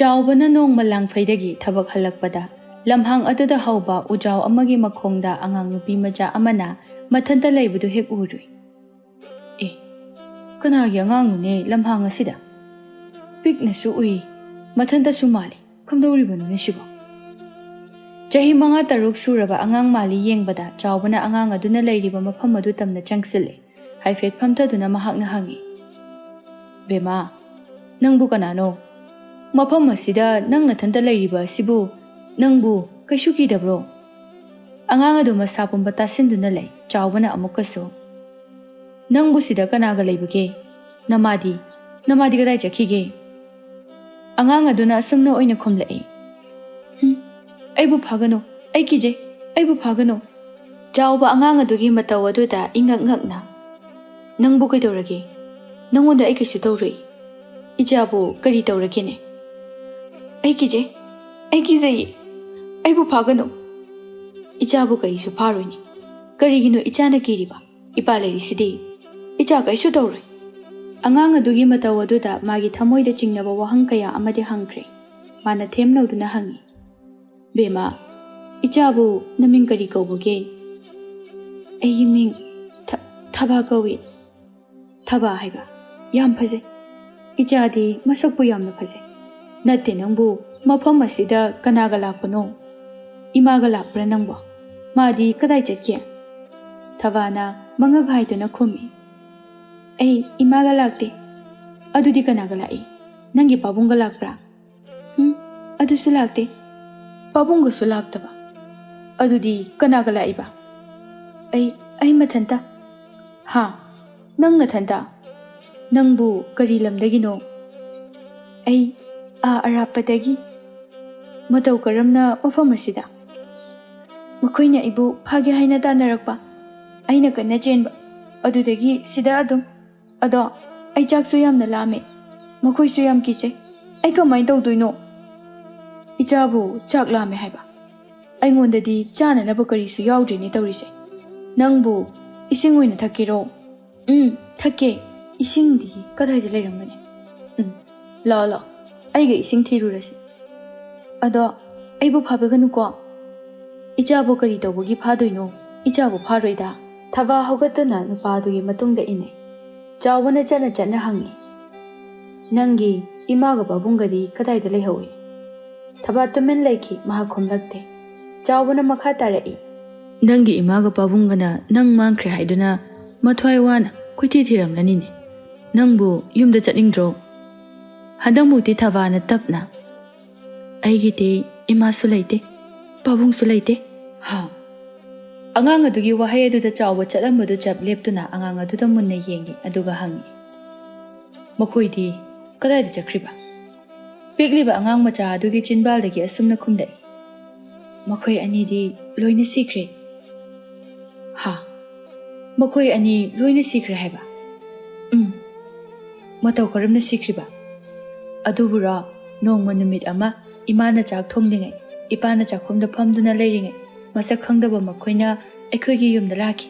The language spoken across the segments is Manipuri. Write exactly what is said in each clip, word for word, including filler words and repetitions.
ꯆꯥꯎꯕꯅ ꯅꯣꯡꯃ ꯂꯥꯡꯐꯩꯗꯒꯤ ꯊꯕꯛ ꯍꯜꯂꯛꯄꯗ, ꯂꯝꯍꯥꯡ ꯑꯗꯨꯗ ꯍꯧꯕ ꯎꯖꯥꯎ ꯑꯃꯒꯤ ꯃꯈꯣꯡꯗ ꯑꯉꯥꯡ ꯅꯨꯄꯤ ꯃꯆꯥ ꯑꯃꯅ ꯃꯊꯟꯇ ꯂꯩꯕꯗꯨ ꯍꯦꯛ ꯎꯔꯨꯏ꯫ "ꯑꯦ, ꯀꯅꯥꯒꯤ ꯑꯉꯥꯡꯅꯣꯅꯦ ꯂꯝꯍꯥꯡ ꯑꯁꯤꯗ? ꯄꯤꯛꯅꯁꯨ ꯎꯏ, ꯃꯊꯟꯇꯁꯨ ꯃꯥꯜꯂꯤ꯫ ꯀꯝꯗꯧꯔꯤꯕꯅꯣꯅꯦ ꯁꯤꯕꯣ?" ꯆꯍꯤ ꯃꯉꯥ ꯇꯔꯨꯛ ꯁꯨꯔꯕ ꯑꯉꯥꯡ ꯃꯥꯜꯂꯤ ꯌꯦꯡꯕꯗ, ꯆꯥꯎꯕꯅ ꯑꯉꯥꯡ ꯑꯗꯨꯅ ꯂꯩꯔꯤꯕ ꯃꯐꯝ ꯑꯗꯨ ꯇꯝꯅ ꯆꯪꯁꯤꯜꯂꯦ꯫ ꯍꯥꯏꯐꯦꯠ ꯐꯝꯊꯗꯨꯅ ꯃꯍꯥꯛꯅ ꯍꯪꯉꯤ, "ꯕꯦꯝꯃ, ꯅꯪꯕꯨ ꯀꯅꯥꯅꯣ? ꯃꯐꯝ ꯑꯁꯤꯗ ꯅꯪ ꯅꯊꯟꯇ ꯂꯩꯔꯤꯕ ꯑꯁꯤꯕꯨ ꯅꯪꯕꯨ ꯀꯩꯁꯨ ꯀꯤꯗꯕ꯭ꯔꯣ?" ꯑꯉꯥꯡ ꯑꯗꯨ ꯃꯁꯥ ꯄꯨꯝꯕ ꯇꯥꯁꯤꯟꯗꯨꯅ ꯂꯩ꯫ ꯆꯥꯎꯕꯅ ꯑꯃꯨꯛꯀꯁꯨ, "ꯅꯪꯕꯨ ꯁꯤꯗ ꯀꯅꯥꯒ ꯂꯩꯕꯒꯦ? ꯅꯃꯥꯗꯤ, ꯅꯃꯥꯗꯤ ꯀꯗꯥꯏ ꯆꯠꯈꯤꯒꯦ?" ꯑꯉꯥꯡ ꯑꯗꯨꯅ ꯑꯁꯨꯝꯅ ꯑꯣꯏꯅ ꯈꯨꯝꯂꯛꯏ, "ꯍꯨꯝ, ꯑꯩꯕꯨ ꯐꯥꯒꯅꯨ, ꯑꯩ ꯀꯤꯖꯩ, ꯑꯩꯕꯨ ꯐꯥꯒꯅꯨ꯫" ꯆꯥꯎꯕ ꯑꯉꯥꯡ ꯑꯗꯨꯒꯤ ꯃꯇꯧ ꯑꯗꯨꯗ ꯏꯉꯛ ꯉꯛꯅ, "ꯅꯪꯕꯨ ꯀꯩꯗꯧꯔꯒꯦ? ꯅꯪꯉꯣꯟꯗ ꯑꯩ ꯀꯩꯁꯨ ꯇꯧꯔꯣꯏ꯫ ꯏꯆꯥꯕꯨ ꯀꯔꯤ ꯇꯧꯔꯒꯦꯅꯦ?" "ꯑꯩ ꯀꯤꯖꯩ, ꯑꯩ ꯀꯤꯖꯩꯌꯦ, ꯑꯩꯕꯨ ꯐꯥꯒꯅꯨ꯫" "ꯏꯆꯥꯕꯨ ꯀꯔꯤꯁꯨ ꯐꯥꯔꯣꯏꯅꯦ꯫ ꯀꯔꯤꯒꯤꯅꯣ ꯏꯆꯥꯅ ꯀꯤꯔꯤꯕ? ꯏꯄꯥ ꯂꯩꯔꯤꯁꯤꯗꯤ꯫ ꯏꯆꯥ ꯀꯩꯁꯨ ꯇꯧꯔꯣꯏ꯫" ꯑꯉꯥꯡ ꯑꯗꯨꯒꯤ ꯃꯇꯧ ꯑꯗꯨꯗ ꯃꯥꯒꯤ ꯊꯃꯣꯏꯗ ꯆꯤꯡꯅꯕ ꯋꯥꯍꯪ ꯀꯌꯥ ꯑꯃꯗꯤ ꯍꯪꯈ꯭ꯔꯦ꯫ ꯃꯥꯅ ꯊꯦꯝꯅꯧꯗꯨꯅ ꯍꯪꯉꯤ, "ꯕꯦꯝꯃ, ꯏꯆꯥꯕꯨ ꯅꯃꯤꯡ ꯀꯔꯤ ꯀꯧꯕꯒꯦ?" "ꯑꯩꯒꯤ ꯃꯤꯡ ꯊ-, ꯊꯕꯥ ꯀꯧꯏ꯫" "ꯊꯕꯥ ꯍꯥꯏꯕ? ꯌꯥꯝ ꯐꯖꯩ꯫ ꯏꯆꯥꯗꯤ ꯃꯁꯛꯄꯨ ꯌꯥꯝꯅ ꯐꯖꯩ꯫ ꯅꯠꯇꯦ ꯅꯪꯕꯨ, ꯃꯐꯝ ꯑꯁꯤꯗ ꯀꯅꯥꯒ ꯂꯥꯛꯄꯅꯣ? ꯏꯃꯥꯒ ꯂꯥꯛꯄ꯭ꯔꯥ ꯅꯪꯕꯣ? ꯃꯥꯗꯤ ꯀꯗꯥꯏ ꯆꯠꯀꯦ?" ꯊꯕꯥꯅ ꯃꯉꯛ ꯍꯥꯏꯗꯨꯅ ꯈꯨꯝꯃꯤ, "ꯑꯩ ꯏꯃꯥꯒ ꯂꯥꯛꯇꯦ꯫" "ꯑꯗꯨꯗꯤ ꯀꯅꯥꯒ ꯂꯥꯛꯏ? ꯅꯪꯒꯤ ꯄꯥꯕꯨꯡꯒ ꯂꯥꯛꯄ꯭ꯔꯥ?" "ꯎꯝ, ꯑꯗꯨꯁꯨ ꯂꯥꯛꯇꯦ꯫" "ꯄꯥꯕꯨꯡꯒꯁꯨ ꯂꯥꯛꯇꯕ? ꯑꯗꯨꯗꯤ ꯀꯅꯥꯒ ꯂꯥꯛꯏꯕ?" "ꯑꯩ, ꯑꯩ ꯃꯊꯟꯇ꯫" "ꯍꯥ? ꯅꯪ ꯅꯊꯟꯇ? ꯅꯪꯕꯨ ꯀꯔꯤ ꯂꯝꯗꯒꯤꯅꯣ?" "ꯑꯩ ꯑꯥ ꯑꯔꯥꯞꯄꯗꯒꯤ꯫" "ꯃꯇꯧ ꯀꯔꯝꯅ ꯃꯐꯝ ꯑꯁꯤꯗ?" "ꯃꯈꯣꯏꯅ ꯑꯩꯕꯨ ꯐꯥꯒꯦ ꯍꯥꯏꯅ ꯇꯥꯟꯅꯔꯛꯄ꯫ ꯑꯩꯅ ꯀꯟꯅ ꯆꯦꯟꯕ꯫ ꯑꯗꯨꯗꯒꯤ ꯁꯤꯗ ꯑꯗꯨꯝ꯫ ꯑꯗꯣ ꯑꯩ ꯆꯥꯛꯁꯨ ꯌꯥꯝꯅ ꯂꯥꯝꯃꯦ꯫ ꯃꯈꯣꯏꯁꯨ ꯌꯥꯝ ꯀꯤꯖꯩ꯫ ꯑꯩ ꯀꯃꯥꯏꯅ ꯇꯧꯗꯣꯏꯅꯣ?" "ꯏꯆꯥꯕꯨ ꯆꯥꯛ ꯂꯥꯝꯃꯦ ꯍꯥꯏꯕ? ꯑꯩꯉꯣꯟꯗꯗꯤ ꯆꯥꯅꯅꯕ ꯀꯔꯤꯁꯨ ꯌꯥꯎꯗ꯭ꯔꯤꯅꯦ ꯇꯧꯔꯤꯁꯦ꯫ ꯅꯪꯕꯨ ꯏꯁꯤꯡ ꯑꯣꯏꯅ ꯊꯛꯀꯦꯔꯣ?" "ꯎꯝ, ꯊꯛꯀꯦ꯫ ꯏꯁꯤꯡꯗꯤ ꯀꯗꯥꯏꯗ ꯂꯩꯔꯝꯒꯅꯤ? ꯎꯝ, ꯂꯥꯛꯑꯣ, ꯂꯥꯛꯑꯣ꯫ ꯑꯩꯒ ꯏꯁꯤꯡ ꯊꯤꯔꯨꯔꯁꯤ꯫ ꯑꯗꯣ ꯑꯩꯕꯨ ꯐꯥꯕꯤꯒꯅꯨꯀꯣ꯫ ꯏꯆꯥꯕꯨ ꯀꯔꯤ ꯇꯧꯕꯒꯤ ꯐꯥꯗꯣꯏꯅꯣ? ꯏꯆꯥꯕꯨ ꯐꯥꯔꯣꯏꯗ꯫ ꯊꯕꯥ ꯍꯧꯒꯠꯇꯨꯅ ꯅꯨꯄꯥꯗꯨꯒꯤ ꯃꯇꯨꯡꯗ ꯏꯟꯅꯩ꯫ ꯆꯥꯎꯕꯅ ꯆꯠꯅ ꯆꯠꯅ ꯍꯪꯉꯤ, "ꯅꯪꯒꯤ ꯏꯃꯥꯒ ꯄꯥꯕꯨꯡꯒꯗꯤ ꯀꯗꯥꯏꯗ ꯂꯩꯍꯧꯏ?" ꯊꯕꯥ ꯇꯨꯃꯤꯟ ꯂꯩꯈꯤ, ꯃꯍꯥꯛ ꯈꯨꯝꯂꯛꯇꯦ꯫ ꯆꯥꯎꯕꯅ ꯃꯈꯥ ꯇꯥꯔꯛꯏ, "ꯅꯪꯒꯤ ꯏꯃꯥꯒ ꯄꯥꯕꯨꯡꯒꯅ ꯅꯪ ꯃꯥꯡꯈ꯭ꯔꯦ ꯍꯥꯏꯗꯨꯅ ꯃꯊ꯭ꯋꯥꯏ ꯋꯥꯅ ꯀꯣꯏꯊꯤ ꯊꯤꯔꯝꯂꯅꯤꯅꯦ꯫ ꯅꯪꯕꯨ ꯌꯨꯝꯗ ꯆꯠꯅꯤꯡꯗ꯭ꯔꯣ?" ꯍꯟꯗꯛꯃꯨꯛꯇꯤ ꯊꯕꯥꯅ ꯇꯞꯅ, "ꯑꯩꯒꯤꯗꯤ ꯏꯃꯥꯁꯨ ꯂꯩꯇꯦ, ꯄꯥꯕꯨꯡꯁꯨ ꯂꯩꯇꯦ꯫ ꯍꯥ?" ꯑꯉꯥꯡ ꯑꯗꯨꯒꯤ ꯋꯥꯍꯩ ꯑꯗꯨꯗ ꯆꯥꯎꯕ ꯆꯠꯂꯝꯕꯗꯨ ꯆꯞ ꯂꯦꯞꯇꯨꯅ ꯑꯉꯥꯡ ꯑꯗꯨꯗ ꯃꯨꯟꯅ ꯌꯦꯡꯉꯤ, ꯑꯗꯨꯒ ꯍꯪꯉꯤ, "ꯃꯈꯣꯏꯗꯤ ꯀꯗꯥꯏꯗ ꯆꯠꯈ꯭ꯔꯤꯕ?" ꯄꯤꯛꯂꯤꯕ ꯑꯉꯥꯡ ꯃꯆꯥ ꯑꯗꯨꯒꯤ ꯆꯤꯟꯕꯥꯜꯗꯒꯤ ꯑꯁꯨꯝꯅ ꯈꯨꯝꯂꯛꯏ, "ꯃꯈꯣꯏ ꯑꯅꯤꯗꯤ ꯂꯣꯏꯅ ꯁꯤꯈ꯭ꯔꯦ꯫" "ꯍꯥ? ꯃꯈꯣꯏ ꯑꯅꯤ ꯂꯣꯏꯅ ꯁꯤꯈ꯭ꯔꯦ ꯍꯥꯏꯕ?" "ꯎꯝ꯫ ꯃꯇꯧ ꯀꯔꯝꯅ ꯁꯤꯈ꯭ꯔꯤꯕ?" "ꯑꯗꯨꯕꯨꯔꯣ, ꯅꯣꯡꯃ ꯅꯨꯃꯤꯠ ꯑꯃ ꯏꯃꯥꯅ ꯆꯥꯛ ꯊꯣꯡꯂꯤꯉꯩ, ꯏꯄꯥꯅ ꯆꯥꯛꯈꯨꯝꯗ ꯐꯝꯗꯨꯅ ꯂꯩꯔꯤꯉꯩ, ꯃꯁꯛ ꯈꯪꯗꯕ ꯃꯈꯣꯏꯅ ꯑꯩꯈꯣꯏꯒꯤ ꯌꯨꯝꯗ ꯂꯥꯛꯈꯤ꯫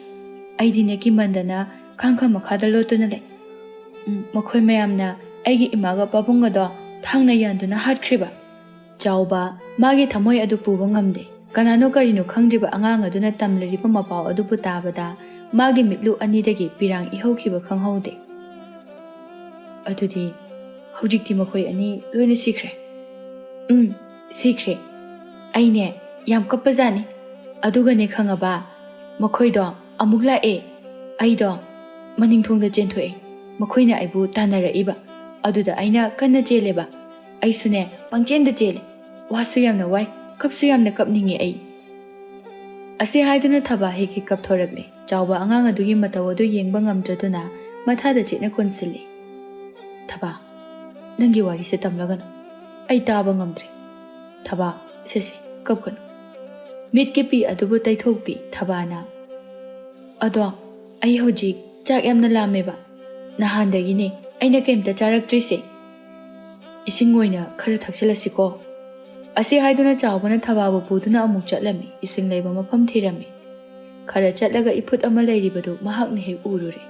ꯑꯩꯗꯤꯅꯦ ꯀꯤꯃꯟꯗꯅ ꯀꯥꯡꯈ ꯃꯈꯥꯗ ꯂꯣꯠꯇꯨꯅ ꯂꯩ꯫ ꯎꯝ, ꯃꯈꯣꯏ ꯃꯌꯥꯝꯅ ꯑꯩꯒꯤ ꯏꯃꯥꯒ ꯄꯥꯕꯨꯡ ꯑꯗꯣ ꯊꯥꯡꯅ ꯌꯥꯟꯗꯨꯅ ꯍꯥꯠꯈ꯭ꯔꯤꯕ꯫" ꯆꯥꯎꯕ ꯃꯥꯒꯤ ꯊꯃꯣꯏ ꯑꯗꯨ ꯄꯨꯕ ꯉꯝꯗꯦ꯫ ꯀꯅꯥꯅꯣ ꯀꯔꯤꯅꯣ ꯈꯪꯗ꯭ꯔꯤꯕ ꯑꯉꯥꯡ ꯑꯗꯨꯅ ꯇꯝꯂꯤꯕ ꯃꯄꯥꯎ ꯑꯗꯨꯕꯨ ꯇꯥꯕꯗ ꯃꯥꯒꯤ ꯃꯤꯠꯂꯨ ꯑꯅꯤꯗꯒꯤ ꯄꯤꯔꯥꯡ ꯏꯍꯧꯈꯤꯕ ꯈꯪꯍꯧꯗꯦ꯫ "ꯑꯗꯨꯗꯤ ꯍꯧꯖꯤꯛꯇꯤ ꯃꯈꯣꯏ ꯑꯅꯤ ꯂꯣꯏꯅ ꯁꯤꯈ꯭ꯔꯦ꯫" "ꯎꯝ, ꯁꯤꯈ꯭ꯔꯦ꯫ ꯑꯩꯅꯦ ꯌꯥꯝ ꯀꯞꯄꯖꯥꯠꯅꯤ꯫ ꯑꯗꯨꯒꯅꯦ ꯈꯪꯉꯕ, ꯃꯈꯣꯏꯗꯣ ꯑꯃꯨꯛ ꯂꯥꯛꯑꯦ꯫ ꯑꯩꯗꯣ ꯃꯅꯤꯡ ꯊꯣꯡꯗ ꯆꯦꯟꯊꯣꯛꯑꯦ꯫ ꯃꯈꯣꯏꯅ ꯑꯩꯕꯨ ꯇꯥꯟꯅꯔꯛꯏꯕ꯫ ꯑꯗꯨꯗ ꯑꯩꯅ ꯀꯟꯅ ꯆꯦꯜꯂꯦꯕ꯫ ꯑꯩꯁꯨꯅꯦ ꯄꯪꯆꯦꯟꯗ ꯆꯦꯜꯂꯦ꯫ ꯋꯥꯁꯨ ꯌꯥꯝꯅ ꯋꯥꯏ, ꯀꯞꯁꯨ ꯌꯥꯝꯅ ꯀꯞꯅꯤꯡꯉꯦ ꯑꯩ꯫" ꯑꯁꯤ ꯍꯥꯏꯗꯨꯅ ꯊꯕꯥ ꯍꯦꯛ ꯍꯦꯛ ꯀꯞꯊꯣꯔꯛꯂꯦ꯫ ꯆꯥꯎꯕ ꯑꯉꯥꯡ ꯑꯗꯨꯒꯤ ꯃꯇꯧ ꯑꯗꯨ ꯌꯦꯡꯕ ꯉꯝꯗ꯭ꯔꯗꯨꯅ ꯃꯊꯥꯗ ꯆꯦꯠꯅ ꯀꯣꯟꯁꯤꯜꯂꯤ꯫ "ꯊꯕꯥ, ꯅꯪꯒꯤ ꯋꯥꯔꯤꯁꯦ ꯇꯝꯂꯒꯅꯨ꯫ ꯑꯩ ꯇꯥꯕ ꯉꯝꯗ꯭ꯔꯦ꯫ ꯊꯕꯥ, ꯁꯦ ꯁꯦ, ꯀꯞꯀꯅꯨ꯫" ꯃꯤꯠꯀꯤ ꯄꯤ ꯑꯗꯨꯕꯨ ꯇꯩꯊꯣꯛꯄꯤ ꯊꯕꯥꯅ, "ꯑꯗꯣ ꯑꯩ ꯍꯧꯖꯤꯛ ꯆꯥꯛ ꯌꯥꯝꯅ ꯂꯥꯝꯃꯦꯕ꯫ ꯅꯍꯥꯟꯗꯒꯤꯅꯦ ꯑꯩꯅ ꯀꯩꯝꯇ ꯆꯥꯔꯛꯇ꯭ꯔꯤꯁꯦ꯫ ꯏꯁꯤꯡ ꯑꯣꯏꯅ ꯈꯔ ꯊꯛꯆꯤꯜꯂꯁꯤꯀꯣ꯫" ꯑꯁꯤ ꯍꯥꯏꯗꯨꯅ ꯆꯥꯎꯕꯅ ꯊꯕꯥꯕꯨ ꯄꯨꯗꯨꯅ ꯑꯃꯨꯛ ꯆꯠꯂꯝꯃꯤ꯫ ꯏꯁꯤꯡ ꯂꯩꯕ ꯃꯐꯝ ꯊꯤꯔꯝꯃꯤ꯫ ꯈꯔ ꯆꯠꯂꯒ ꯏꯐꯨꯠ ꯑꯃ ꯂꯩꯔꯤꯕꯗꯨ ꯃꯍꯥꯛꯅ ꯍꯦꯛ ꯎꯔꯨꯔꯦ꯫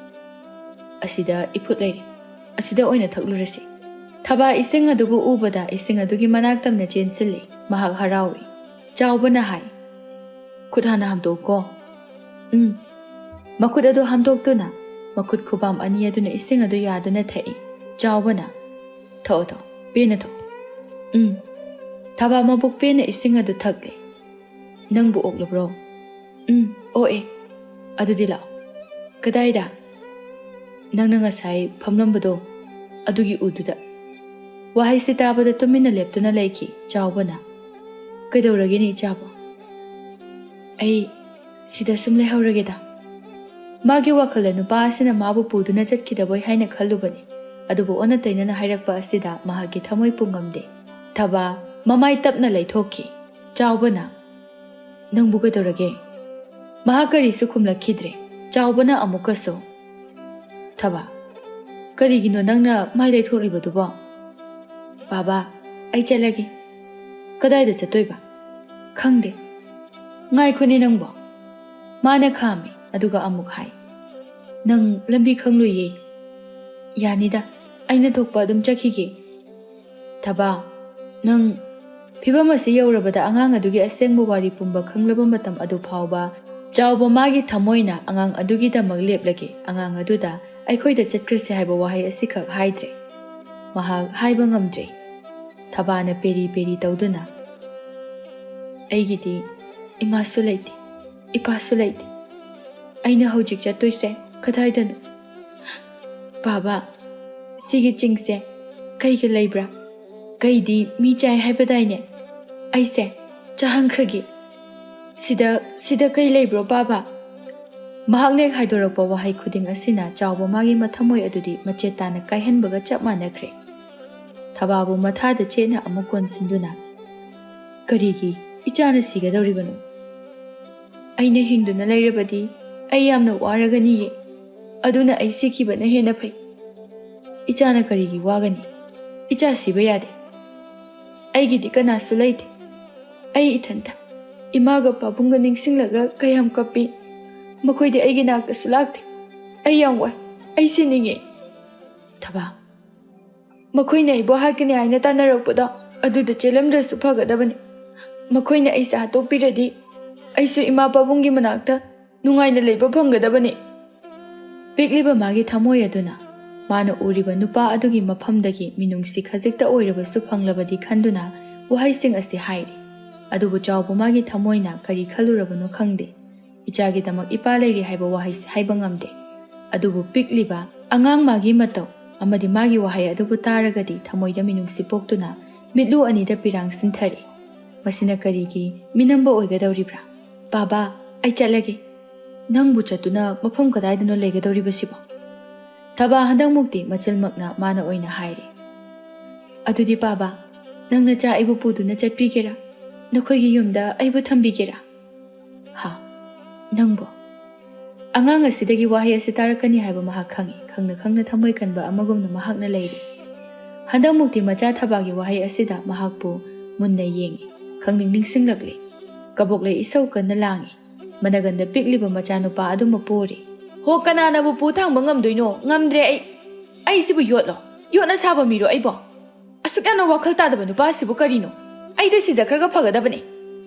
"ꯑꯁꯤꯗ ꯏꯐꯨꯠ ꯂꯩꯔꯦ꯫ ꯑꯁꯤꯗ ꯑꯣꯏꯅ ꯊꯛꯂꯨꯔꯁꯤ꯫" ꯊꯕꯥ ꯏꯁꯤꯡ ꯑꯗꯨꯕꯨ ꯎꯕꯗ ꯏꯁꯤꯡ ꯑꯗꯨꯒꯤ ꯃꯅꯥꯛ ꯇꯝꯅ ꯆꯦꯟꯁꯤꯜꯂꯤ꯫ ꯃꯍꯥꯛ ꯍꯔꯥꯎꯏ꯫ ꯆꯥꯎꯕꯅ ꯍꯥꯏ, "ꯈꯨꯠ ꯍꯥꯟꯅ ꯍꯥꯝꯗꯣꯛꯎꯀꯣ꯫" "ꯎꯝ꯫" ꯃꯈꯨꯠ ꯑꯗꯨ ꯍꯥꯝꯗꯣꯛꯇꯨꯅ ꯃꯈꯨꯠ ꯈꯨꯕꯥꯝ ꯑꯅꯤ ꯑꯗꯨꯅ ꯏꯁꯤꯡ ꯑꯗꯨ ꯌꯥꯗꯨꯅ ꯊꯛꯏ꯫ ꯆꯥꯎꯕꯅ, "ꯊꯛꯑꯣ, ꯊꯛꯑꯣ, ꯄꯦꯟꯅ ꯊꯛꯑꯣ꯫" "ꯎꯝ꯫" ꯊꯕꯥ ꯃꯕꯨꯛ ꯄꯦꯟꯅ ꯏꯁꯤꯡ ꯑꯗꯨ ꯊꯛꯂꯦ꯫ "ꯅꯪꯕꯨ ꯑꯣꯛꯂꯕ꯭ꯔꯣ?" "ꯎꯝ, ꯑꯣꯛꯑꯦ꯫" "ꯑꯗꯨꯗꯤ ꯂꯥꯛꯑꯣ꯫" "ꯀꯗꯥꯏꯗ?" "ꯅꯪꯅ ꯉꯁꯥꯏ ꯐꯝꯂꯝꯕꯗꯣ, ꯑꯗꯨꯒꯤ ꯎꯗꯨꯗ꯫" ꯋꯥꯍꯩꯁꯤ ꯇꯥꯕꯗ ꯇꯨꯃꯤꯟꯅ ꯂꯦꯞꯇꯨꯅ ꯂꯩꯈꯤ ꯆꯥꯎꯕꯅ꯫ "ꯀꯩꯗꯧꯔꯒꯦꯅꯦ ꯏꯆꯥꯕꯨ?" "ꯑꯩ ꯁꯤꯗ ꯁꯨꯝ ꯂꯩꯍꯧꯔꯒꯦꯗ꯫" ꯃꯥꯒꯤ ꯋꯥꯈꯜꯗ ꯅꯨꯄꯥ ꯑꯁꯤꯅ ꯃꯥꯕꯨ ꯄꯨꯗꯨꯅ ꯆꯠꯈꯤꯗꯕꯣꯏ ꯍꯥꯏꯅ ꯈꯜꯂꯨꯕꯅꯤ, ꯑꯗꯨꯕꯨ ꯑꯣꯟꯅ ꯇꯩꯅꯅ ꯍꯥꯏꯔꯛꯄ ꯑꯁꯤꯗ ꯃꯍꯥꯛꯀꯤ ꯊꯃꯣꯏ ꯄꯨꯡꯉꯝꯗꯦ꯫ ꯊꯕꯥ ꯃꯃꯥꯏ ꯇꯞꯅ ꯂꯩꯊꯣꯛꯈꯤ꯫ ꯆꯥꯎꯕꯅ, "ꯅꯪꯕꯨ ꯀꯩꯗꯧꯔꯒꯦ?" ꯃꯍꯥꯛ ꯀꯔꯤꯁꯨ ꯈꯨꯝꯂꯛꯈꯤꯗ꯭ꯔꯦ꯫ ꯆꯥꯎꯕꯅ ꯑꯃꯨꯛꯀꯁꯨ, "ꯊꯕꯥ, ꯀꯔꯤꯒꯤꯅꯣ ꯅꯪꯅ ꯃꯥꯏ ꯂꯩꯊꯣꯛꯂꯤꯕꯗꯨꯕꯣ?" "ꯕꯥꯕꯥ, ꯑꯩ ꯆꯠꯂꯒꯦ꯫" "ꯀꯗꯥꯏꯗ ꯆꯠꯇꯣꯏꯕ?" "ꯈꯪꯗꯦ꯫" "ꯉꯥꯏꯈꯣꯅꯦ ꯅꯪꯕꯣ꯫" ꯃꯥꯅ ꯈꯥꯝꯃꯤ, ꯑꯗꯨꯒ ꯑꯃꯨꯛ ꯍꯥꯏ, "ꯅꯪ ꯂꯝꯕꯤ ꯈꯪꯂꯣꯏꯌꯦ꯫" "ꯌꯥꯅꯤꯗ, ꯑꯩꯅ ꯊꯣꯛꯄ ꯑꯗꯨꯝ ꯆꯠꯈꯤꯒꯦ꯫" "ꯊꯕꯥ, ꯅꯪ ꯐꯤꯕꯝ ꯑꯁꯤ ꯌꯧꯔꯕꯗ ꯑꯉꯥꯡ ꯑꯗꯨꯒꯤ ꯑꯁꯦꯡꯕ ꯋꯥꯔꯤ ꯄꯨꯝꯕ ꯈꯪꯂꯕ ꯃꯇꯝ ꯑꯗꯨ ꯐꯥꯎꯕ ꯆꯥꯎꯕ ꯃꯥꯒꯤ ꯊꯃꯣꯏꯅ ꯑꯉꯥꯡ ꯑꯗꯨꯒꯤꯗꯃꯛ ꯂꯦꯞꯂꯒꯦ, ꯑꯉꯥꯡ ꯑꯗꯨꯗ ꯑꯩꯈꯣꯏꯗ ꯆꯠꯈ꯭ꯔꯁꯤ ꯍꯥꯏꯕ ꯋꯥꯍꯩ ꯑꯁꯤꯈꯛ ꯍꯥꯏꯗ꯭ꯔꯦ꯫ ꯃꯍꯥꯛ ꯍꯥꯏꯕ ꯉꯝꯗ꯭ꯔꯦ꯫ ꯊꯕꯥꯅ ꯄꯦꯔꯤ ꯄꯦꯔꯤ ꯇꯧꯗꯨꯅ, "ꯑꯩꯒꯤꯗꯤ ꯏꯃꯥꯁꯨ ꯂꯩꯇꯦ, ꯏꯄꯥꯁꯨ ꯂꯩꯇꯦ꯫ ꯑꯩꯅ ꯍꯧꯖꯤꯛ ꯆꯠꯇꯣꯏꯁꯦ ꯀꯗꯥꯏꯗꯅꯣ? ꯕꯥꯕꯥ, ꯁꯤꯒꯤ ꯆꯤꯡꯁꯦ ꯀꯩꯒ ꯂꯩꯕ꯭ꯔꯥ? ꯀꯩꯗꯤ ꯃꯤ ꯆꯥꯏ ꯍꯥꯏꯕꯗꯥꯏꯅꯦ? ꯑꯩꯁꯦ ꯆꯥꯍꯟꯈ꯭ꯔꯒꯦ꯫ ꯁꯤꯗ, ꯁꯤꯗ ꯀꯩ ꯂꯩꯕ꯭ꯔꯣ, ꯕꯥꯕꯥ?" ꯃꯍꯥꯛꯅ ꯍꯦꯛ ꯍꯥꯏꯗꯣꯔꯛꯄ ꯋꯥꯍꯩ ꯈꯨꯗꯤꯡ ꯑꯁꯤꯅ ꯆꯥꯎꯕ ꯃꯥꯒꯤ ꯃꯊꯃꯣꯏ ꯑꯗꯨꯗꯤ ꯃꯆꯦꯠ ꯇꯥꯅ ꯀꯥꯏꯍꯟꯕꯒ ꯆꯞ ꯃꯥꯟꯅꯈ꯭ꯔꯦ꯫ ꯊꯕꯥꯕꯨ ꯃꯊꯥꯗ ꯆꯦꯠꯅ ꯑꯃꯨꯛ ꯀꯣꯟꯁꯤꯟꯗꯨꯅ, "ꯀꯔꯤꯒꯤ ꯏꯆꯥꯅ ꯁꯤꯒꯗꯧꯔꯤꯕꯅꯣ? ꯑꯩꯅ ꯍꯤꯡꯗꯨꯅ ꯂꯩꯔꯕꯗꯤ ꯑꯩ ꯌꯥꯝꯅ ꯋꯥꯔꯒꯅꯤꯌꯦ꯫ ꯑꯗꯨꯅ ꯑꯩ ꯁꯤꯈꯤꯕꯅ ꯍꯦꯟꯅ ꯐꯩ꯫ ꯏꯆꯥꯅ ꯀꯔꯤꯒꯤ ꯋꯥꯒꯅꯤ? ꯏꯆꯥ ꯁꯤꯕ ꯌꯥꯗꯦ꯫ ꯑꯩꯒꯤꯗꯤ ꯀꯅꯥꯁꯨ ꯂꯩꯇꯦ꯫ ꯑꯩ ꯏꯊꯟꯇ꯫ ꯏꯃꯥꯒ ꯄꯥꯕꯨꯡꯒ ꯅꯤꯡꯁꯤꯡꯂꯒ ꯀꯌꯥꯝ ꯀꯞꯄꯤ꯫ ꯃꯈꯣꯏꯗꯤ ꯑꯩꯒꯤ ꯅꯥꯛꯇꯁꯨ ꯂꯥꯛꯇꯦ꯫ ꯑꯩ ꯌꯥꯝ ꯋꯥꯏ꯫ ꯑꯩ ꯁꯤꯅꯤꯡꯉꯦ꯫" ꯊꯕꯥ, ꯃꯈꯣꯏꯅ ꯑꯩꯕꯨ ꯍꯥꯠꯀꯅꯤ ꯍꯥꯏꯅ ꯇꯥꯟꯅꯔꯛꯄꯗ ꯑꯗꯨꯗ ꯆꯦꯜꯂꯝꯗ꯭ꯔꯁꯨ ꯐꯒꯗꯕꯅꯤ꯫ ꯃꯈꯣꯏꯅ ꯑꯩꯁꯦ ꯍꯥꯠꯇꯣꯛꯄꯤꯔꯗꯤ ꯑꯩꯁꯨ ꯏꯃꯥ ꯄꯥꯕꯨꯡꯒꯤ ꯃꯅꯥꯛꯇ ꯅꯨꯡꯉꯥꯏꯅ ꯂꯩꯕ ꯐꯪꯒꯗꯕꯅꯤ꯫ ꯄꯤꯛꯂꯤꯕ ꯃꯥꯒꯤ ꯊꯃꯣꯏ ꯑꯗꯨꯅ ꯃꯥꯅ ꯎꯔꯤꯕ ꯅꯨꯄꯥ ꯑꯗꯨꯒꯤ ꯃꯐꯝꯗꯒꯤ ꯃꯤꯅꯨꯡꯁꯤ ꯈꯖꯤꯛꯇ ꯑꯣꯏꯔꯕꯁꯨ ꯐꯪꯂꯕꯗꯤ ꯈꯟꯗꯨꯅ ꯋꯥꯍꯩꯁꯤꯡ ꯑꯁꯤ ꯍꯥꯏꯔꯤ꯫ ꯑꯗꯨꯕꯨ ꯆꯥꯎꯕ ꯃꯥꯒꯤ ꯊꯃꯣꯏꯅ ꯀꯔꯤ ꯈꯜꯂꯨꯔꯕꯅꯣ ꯈꯪꯗꯦ꯫ ꯏꯆꯥꯒꯤꯗꯃꯛ ꯏꯄꯥ ꯂꯩꯔꯤ ꯍꯥꯏꯕ ꯋꯥꯍꯩꯁꯤ ꯍꯥꯏꯕ ꯉꯝꯗꯦ꯫ ꯑꯗꯨꯕꯨ ꯄꯤꯛꯂꯤꯕ ꯑꯉꯥꯡ ꯃꯥꯒꯤ ꯃꯇꯧ ꯑꯃꯗꯤ ꯃꯥꯒꯤ ꯋꯥꯍꯩ ꯑꯗꯨꯕꯨ ꯇꯥꯔꯒꯗꯤ ꯊꯃꯣꯏꯗ ꯃꯤꯅꯨꯡꯁꯤ ꯄꯣꯛꯇꯨꯅ ꯃꯤꯠꯂꯨ ꯑꯅꯤꯗ ꯄꯤꯔꯥꯡ ꯁꯤꯟꯊꯔꯤ꯫ ꯃꯁꯤꯅ ꯀꯔꯤꯒꯤ ꯃꯤꯅꯝꯕ ꯑꯣꯏꯒꯗꯧꯔꯤꯕ꯭ꯔꯥ? "ꯕꯥꯕꯥ, ꯑꯩ ꯆꯠꯂꯒꯦ꯫ ꯅꯪꯕꯨ ꯆꯠꯇꯨꯅ ꯃꯐꯝ ꯀꯗꯥꯏꯗꯅꯣ ꯂꯩꯒꯗꯧꯔꯤꯕꯁꯤꯕꯣ?" ꯊꯕꯥ ꯍꯟꯗꯛꯃꯨꯛꯇꯤ ꯃꯆꯤꯜꯃꯛꯅ ꯃꯥꯅ ꯑꯣꯏꯅ ꯍꯥꯏꯔꯦ꯫ "ꯑꯗꯨꯗꯤ ꯕꯥꯕꯥ, ꯅꯪ ꯅꯆꯥ ꯑꯩꯕꯨ ꯄꯨꯗꯨꯅ ꯆꯠꯄꯤꯒꯦꯔꯥ? ꯅꯈꯣꯏꯒꯤ ꯌꯨꯝꯗ ꯑꯩꯕꯨ ꯊꯝꯕꯤꯒꯦꯔꯥ?" "ꯍꯥ? ꯅꯪꯕꯣ?" ꯑꯉꯥꯡ ꯑꯁꯤꯗꯒꯤ ꯋꯥꯍꯩ ꯑꯁꯤ ꯇꯥꯔꯛꯀꯅꯤ ꯍꯥꯏꯕ ꯃꯍꯥꯛ ꯈꯪꯏ꯫ ꯈꯪꯅ ꯈꯪꯅ ꯊꯃꯣꯏ ꯀꯟꯕ ꯑꯃꯒꯨꯝꯅ ꯃꯍꯥꯛꯅ ꯂꯩꯔꯤ꯫ ꯍꯟꯗꯛꯃꯨꯛꯇꯤ ꯃꯆꯥ ꯊꯕꯥꯒꯤ ꯋꯥꯍꯩ ꯑꯁꯤꯗ ꯃꯍꯥꯛꯄꯨ ꯃꯨꯟꯅ ꯌꯦꯡꯏ꯫ ꯈꯪꯅꯤꯡ ꯅꯤꯡꯁꯤꯡꯂꯛꯂꯤ꯫ ꯀꯕꯣꯛꯂꯩ ꯏꯁꯧ ꯀꯟꯅ ꯂꯥꯡꯏ꯫ ꯃꯅꯒꯟꯗ ꯄꯤꯛꯂꯤꯕ ꯃꯆꯥꯅꯨꯄꯥ ꯑꯗꯨꯃꯛ ꯄꯣꯔꯤ꯫ "ꯍꯣ, ꯀꯅꯥꯅꯕꯨ ꯄꯨ ꯊꯥꯡꯕ ꯉꯝꯗꯣꯏꯅꯣ? ꯉꯝꯗ꯭ꯔꯦ ꯑꯩ꯫ ꯑꯩꯁꯤꯕꯨ ꯌꯣꯠꯂꯣ? ꯌꯣꯠꯅ ꯁꯥꯕ ꯃꯤꯔꯣ ꯑꯩꯕꯣ? ꯑꯁꯨꯛ ꯌꯥꯝꯅ ꯋꯥꯈꯜ ꯇꯥꯗꯕ ꯅꯨꯄꯥ ꯑꯁꯤꯕꯨ ꯀꯔꯤꯅꯣ? ꯑꯩꯗ ꯁꯤꯖꯈ꯭ꯔꯒ ꯐꯒꯗꯕꯅꯤ꯫"